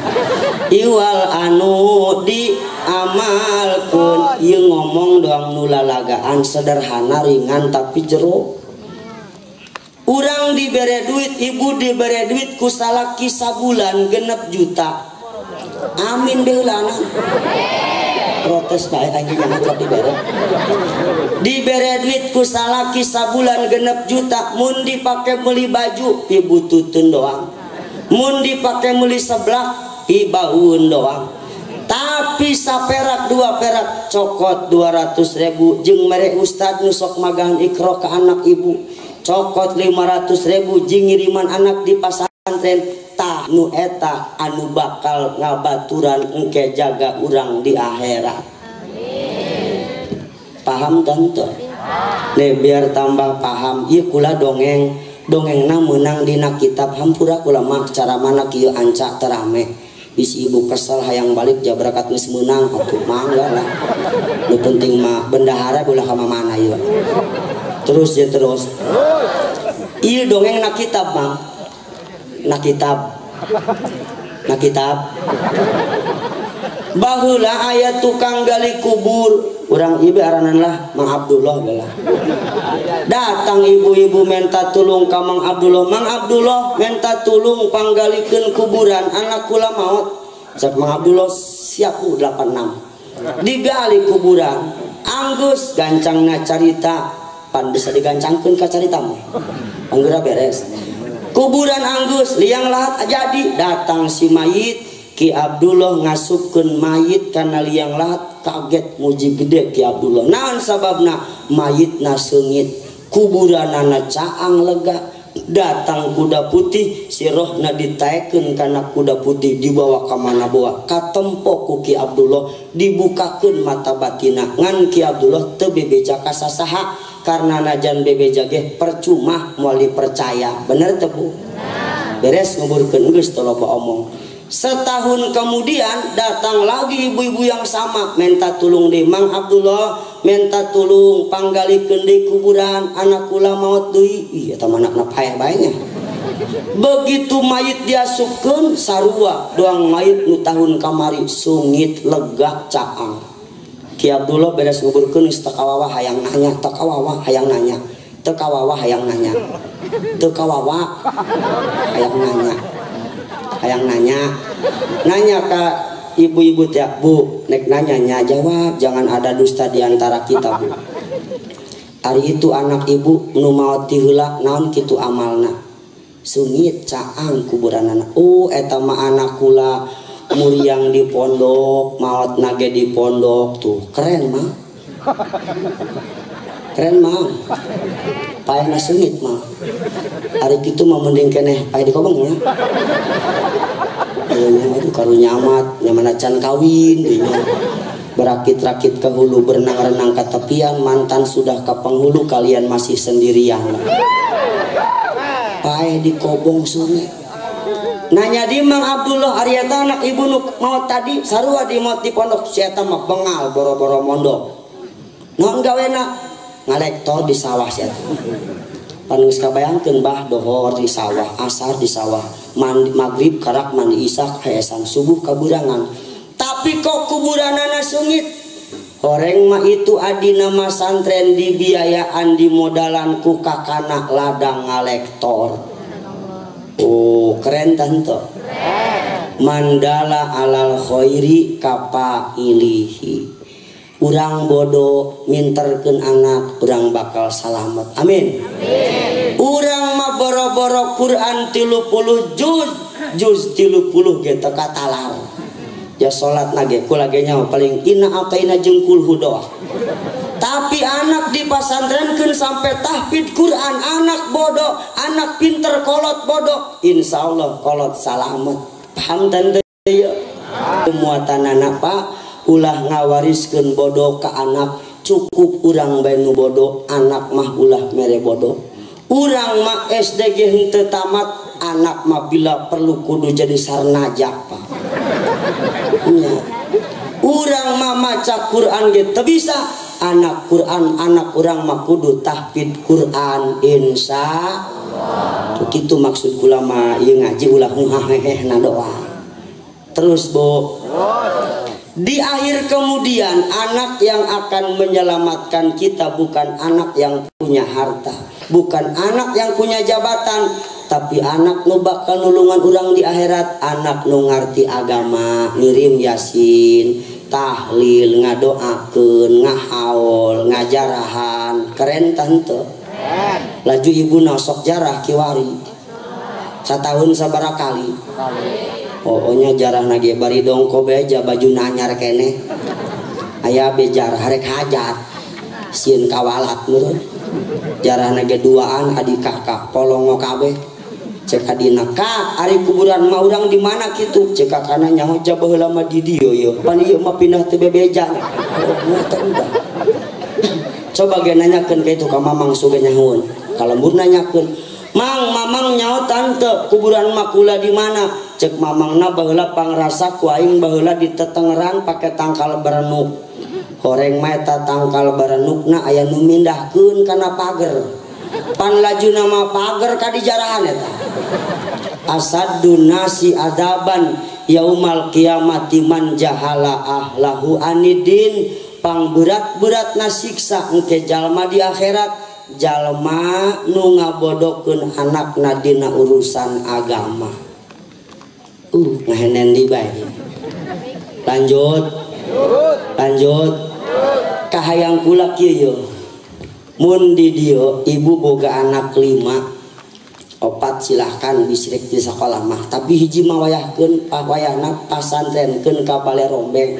iwal anu diamalkeun. Ieu ngomong doang nu lalagaan sederhana ringan tapi jero. Urang dibere duit, ibu dibere duit ku salaki sabulan 6 juta. Amin beulana. Protes bae anjing yang dibere. Dibere duit ku salaki sabulan 6 juta, mun dipake meuli baju ibu tutun doang. Mun dipake meuli seblak ibaun doang. Tapi saperak 2 perak cokot 200.000 jeung mere ustad nu sok magahan ikro ka anak ibu. Cokot 500.000 jeung ngiriman anak di pasantren. Tah nu eta anu bakal ngabaturan engke jaga urang di akhirat. Paham tante? Nih biar tambah paham ieu kula dongeng. Dongengna meunang dina kitab hampura kula mah cara mana kieu ancak terame. Bisi ibu kesel hayang balik jabrakat geus meunang atuh mangga lah. Nu penting mah bendahara ulah ka mana ieu. Terus ya terus. Iya dongeng na kitab bang, na kitab, na kitab. Baheula aya tukang gali kubur, urang ieu aranan lah Mang Abdullah gelah. Datang ibu-ibu minta tulung ka Mang Abdullah, Mang Abdullah minta tulung panggalikeun kuburan anak kula maot. Cak Mang Abdullah siap 86. Digali kuburan, anggus gancangna carita. Pan bisa digancangkeun ka carita mah. Anggura beres. Kuburan anggus, liang lahat jadi datang si mayit, Ki Abdullah ngasupkeun mayit kana liang lahat, kaget muji gede Ki Abdullah. Naon sababna? Mayitna seungit, kuburanana caang lega. Datang kuda putih, si rohna ditaekeun kana kuda putih dibawa ka mana bawa. Katempo ku Ki Abdullah dibukakeun mata batina. Ngan Ki Abdullah teu bebeja ka sasaha. Karena najan bebeja ge percuma moal dipercaya. Bener teu Bu? Beres nguburkeun geus teu loba omong. Setahun kemudian datang lagi ibu-ibu yang sama minta tulung di Mang Abdullah, minta tulung panggalikeun di kuburan anak kula maot deui. Ih eta mah anakna paeh bae nya. Begitu mayit diasupkeun sarua doang mayit nu tahun kamari sungit lega caang. Ki Abdullah beres nguburkeun geus teu kawawa hayang nanya, teu kawawa hayang nanya, teu kawawa hayang nanya, teu kawawa hayang nanya, hayang nanya. Nanya ka ibu-ibu tiap Bu, nek nanya nya jawab, jangan ada dusta di antara kita Bu. Ari itu anak ibu nu maot ti heula naon kitu amalna? Sungit caang kuburanana. Oh eta mah anak kula muriang di pondok, maot nage di pondok tuh keren mah, keren mah, paehna sengit mah. Ari kitu mah mending keneh paeh di kobong ya. Aduh karunya amat, nyaman acan kawin, dinya. Berakit-rakit ke hulu, berenang-renang ke tepian, mantan sudah ke penghulu, kalian masih sendirian. Paeh di kobong sungit. Nanya di Mang Abdullah ari eta anak ibu nu maot tadi sarua di maot di pondok si eta mah bengal boro-boro mondok. Naon gawena? Ngalektor di sawah si eta. Pan geus kabayangkeun bah dohor di sawah, asar di sawah, mandi magrib karak mandi isya heesan subuh kaburangan. Tapi kok kuburanana sungit? Horeng mah itu adina mah santren dibiayaan dimodalan ku kakana ladang ngalektor. Oh keren tante. Mandala alal khairi kapailihi. Urang bodoh minterkeun anak, urang bakal salamet. Amin. Amin. Urang mah boro-boro Quran 30 juz, juz 30 ge teu katalar. Ya salat na ge kula ge nyaho paling inna ataina jeung kul hudoa. Tapi anak di pasantrenkeun sampai tahfidz Quran, anak bodoh, anak pinter kolot bodoh, insya Allah kolot salamet. Paham tante ya? Muatan anak pak, ulah ngawariskeun bodoh ke anak, cukup urang bae nu bodoh, anak mah ulah mere bodoh. Urang mah SD ge henteu tamat, anak mah bila perlu kudu jadi sarnaja pak. Nya. Urang mah maca Quran ge teu bisa, anak Quran anak urang mah kudu tahfidz Quran insya Allah. Kitu maksud kula mah ieu ngaji ulah huhahehehna doa. Terus bu, di akhir kemudian anak yang akan menyelamatkan kita bukan anak yang punya harta, bukan anak yang punya jabatan, tapi anak nu bakal nulungan urang di akhirat, anak nu ngarti agama, ngirim yasin, tahlil, ngadoakeun, ngahaul, ngajarahan. Keren tante. Laju ibu nasok jarah kiwari satahun sabaraha kali. Pokoknya jarah nage bari dongko beja baju nanyar kene aya bejar harek hajat sieun kawalat meureun jarah nage duaan adik kakak polongo kabeh. Cek adina ka ari kuburan mah urang di mana kitu? Cek kakana nyaho baheula mah di dieu ieu pan ieu mah pindah teu bebeja. Oh teh udah. Coba ge nanyakeun ka itu ka mamang suge nyahoeun. Kalembur nanyakeun, "Mang, mamang nyaho tante kuburan mah kula di mana?" Cek mamangna baheula pangrasa ku aing baheula di tetengeran pake tangkal berenuk. Horeng mah eta tangkal berenukna aya nu mindahkeun kana pager. Pan laju nama pager ka dijarahan eta. Asaddun nasi adaban yaumal kiamati man jahala ahlahu anidin. Pang berat-berat nasiksa engke jalma di akhirat, jalma nu ngabodokeun anakna dina urusan agama. Ngahenen di bae. Lanjut. Lanjut. Kahayang kula kieu ye. Mun di dieu ibu boga anak 5, 4 silahkan bisrek di sekolah mah, tapi hiji mah wayahkeun wayahna pasantrenkeun ka Bale Rombeng.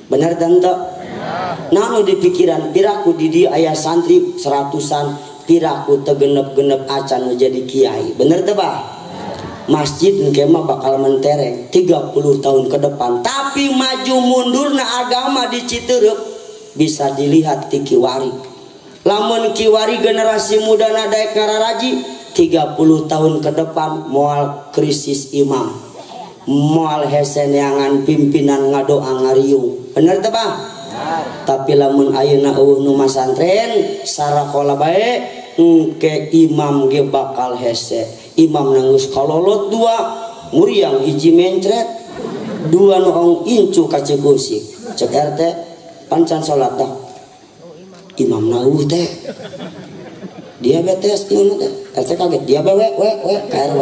Bener tante? Nah nu di pikiran piraku di dieu aya santri seratusan, piraku teu genep-genep acan nu jadi kiai. Bener teu bah? Masjid engke mah bakal mentereng 30 tahun ke depan, tapi maju mundurna agama di Citeureup bisa dilihat ti kiwari. Lamun kiwari generasi muda daek ngararaji 30 tahun ke depan moal krisis imam, moal hese neangan pimpinan ngadoa ngariung. Bener teu bah? Tapi lamun ayeuna eueuh nu masantren sarakola bae engke imam ge bakal hese. Imam nanggus kalolot 2, muriang hiji mencret, 2 nu ong incu ka Cikusik. Cek RT pancan salat dah. Imam na eueuh teh. Diabetes ieu teh. RT kaget, dia we we we ka RW.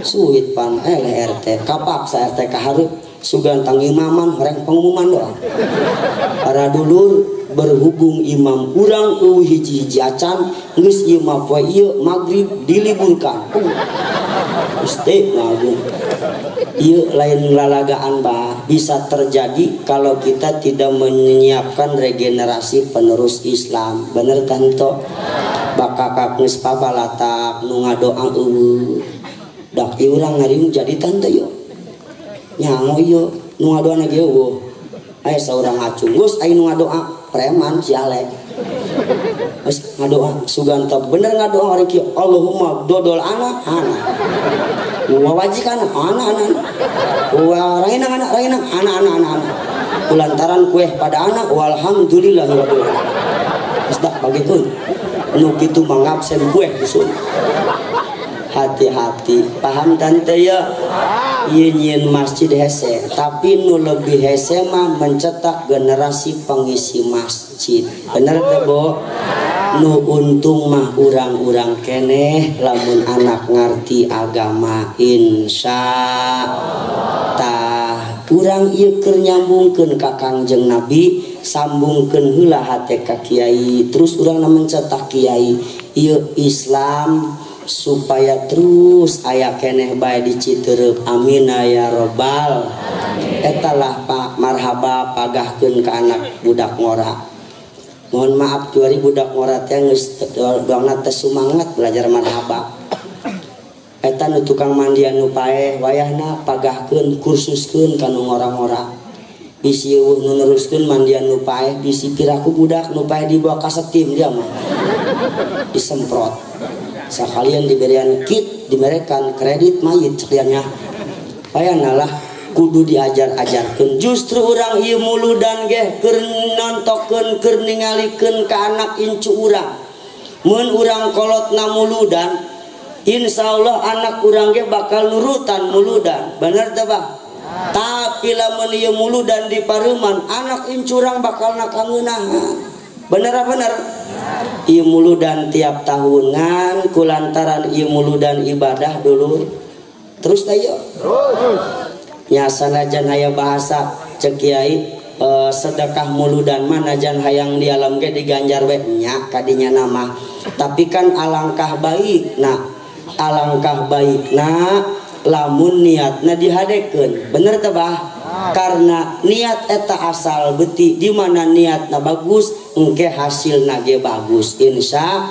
Suit pan eleh RT, kapaksa RT ka hareup sugan tang imaman horeng pengumuman doang. Para dulur berhubung imam urang eueuh hiji-hiji acan geus ieu mah poe ieu magrib diliburkan. Geus teh ngagung. Ieu lain lalagaan bah, bisa terjadi kalau kita tidak menyiapkan regenerasi penerus Islam. Bener tanto? Bakakak geus pabalatak nu ngadoa eueuh. Dak ieu urang ngariung jadi tante ieu. Nyango ieu nu ngadoana ge eueuh. Aya saurang ngacung geus aya nu ngadoa preman si Alek. Geus ngadoa sugan teh bener ngadoa orang kieu Allahumma dodol anak anak. Wa wajikan anak anak. Wa rainang anak rainang anak anak anak. Kulantaran kueh pada anak walhamdulillahirabbil alamin. Geus dak bagikeun. Nu kitu mangabsen kueh dusun. Hati-hati, paham tante ya? Ieu nyieun masjid hese, tapi nu lebih hese mah mencetak generasi pengisi masjid. Bener teh Bu? Nu untung mah urang-urang keneh lamun anak ngarti agama insya tah urang ieu keur nyambungkeun ka Kangjeng Nabi, sambungkeun heula hate ka kiai, terus urang mencetak kiai ieu Islam supaya terus aya keneh bae di Citeureup. Amin ya robbal. Eta lah Pak marhaba pagahkeun ka anak budak ngora. Mohon maaf kiwari budak ngora teh geus doangna teh sumangat belajar marhaba. Eta nu tukang mandian nu paeh wayahna pagahkeun kursuskeun ka nu ngora-ngora. Bisi eueuh nu neruskeun mandian nu paeh bisi piraku budak nu paeh dibawa ka setim dia mah. Disemprot. Sakalian diberian kit diberikan kredit mayit sekaliannya. Wayahna lah kudu diajar-ajarkeun. Justru urang ieu muludan geh keur nontokeun keur ningalikeun ka anak incu urang. Mun urang kolotna muludan, insyaallah anak urang ge bakal nurutan muludan. Bener teu Bah? Tapi lamun ieu muludan di pareuman, anak incu urang bakal nakangeunahan. Bener bener? Ieu muludan tiap tahunan kulantaran ieu muludan ibadah dulur. Terus teh yeuh. Terus. Nya sanajan aya bahasa cek kiai sedekah muludan mah najan hayang di alam ge diganjar we nya kadinya nama. Tapi kan alangkah baikna, alangkah baikna lamun niatna dihadekeun. Bener teh Bah? Karena niat eta asal beti di mana niatna bagus engke hasilna ge bagus. Insya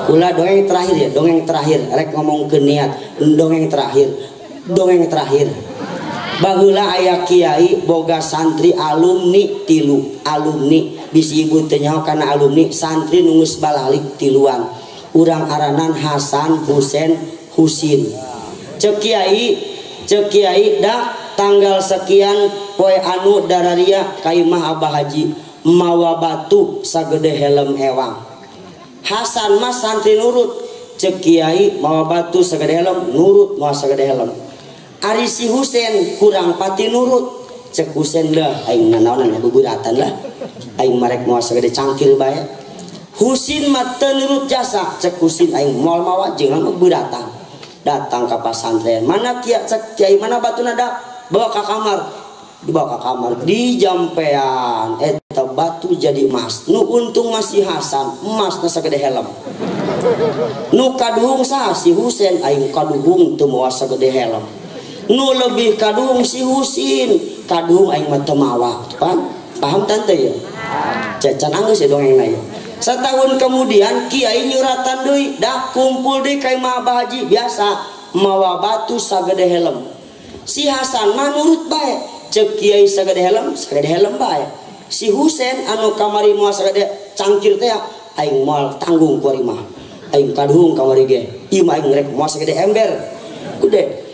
kula dongeng terakhir ya, dongeng terakhir rek ngomongkeun niat, dongeng terakhir, dongeng terakhir. Baheula aya kiai boga santri alumni tilu, alumni bisi ibu teu nyaho kana alumni santri nu geus balalik tiluan. Urang aranan Hasan, Husen, Husin. Ceuk kiai dak tanggal sekian poe anu dararia ka imah Abah Haji mawa batu sagede helm ewang. Hasan mah santri nurut, ceuk kiai mawa batu sagede helm nurut mawa sagede helm. Ari si Husen kurang pati nurut, cek Husen lah aing nanaonan buburatan lah aing marek mawa sagede cangkir bae. Husin mah teu nurut jasa, cek Husin aing moal mawa jeung buratan. Datang ka pasantren, mana kiai cek kiai mana batuna dak bawa ka kamar, dibawa ka kamar dijampean eta batu jadi emas. Nu untung masih Hasan, emasna sagede helm. Nu kaduhung saha si Husen, aing kaduhung teu mawa sagede helm. Nu lebih kaduhung si Husin, kaduhung aing mah teu mawa. Paham? Paham tante ya? Can anggeus ya dongengna ya. Setahun kemudian kiai nyuratan deui, dah kumpul deui ka imah Abah Haji biasa mawa batu sagede helm. Si Hasan mah nurut bae, ceuk kiai sagede helm bae. Si Husen anu kamari mawa sagede cangkir teh aing moal tanggung ku ari mah. Aing kaduhung kamari ge. Ieu mah aing rek mawa sagede ember. Gede.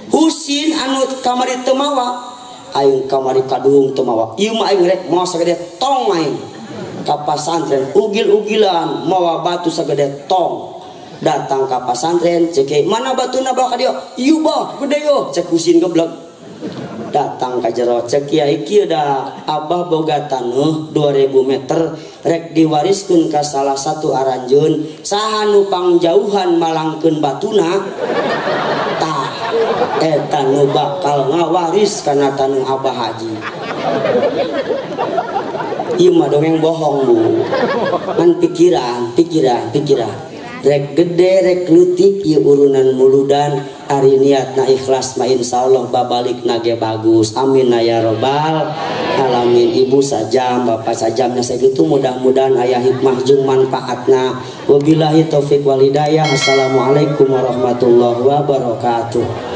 Husin anu kamari teu mawa, aing kamari kaduhung teu mawa. Ieu mah aing rek mawa sagede tong aing. Ka pasantren ugil-ugilan mawa batu sagede tong. Datang ka pasantren cek mana batuna bawa ka dieu? Ieu bah gede yo, cek Husin geblek. Datang ka jero cek kiai kieu da abah boga taneuh 2000 meter rek diwariskeun ka salah satu aranjeun, saha nu pangjauhan malangkeun batuna tah eta nu bakal ngawaris kana taneuh Abah Haji. Ieu mah dongeng bohong bu, kan pikiran, pikiran, pikiran. Rek gede, rek leutik ieu urunan muludan, ari niatna ikhlas mah insyaallah babalik nage bagus. Amin ya robbal alamin. Ibu sajam, bapak sajamnya sakitu mudah-mudahan aya hikmah jeung manfaatna. Wabillahi taufik wal hidayah. Assalamualaikum warahmatullahi wabarakatuh.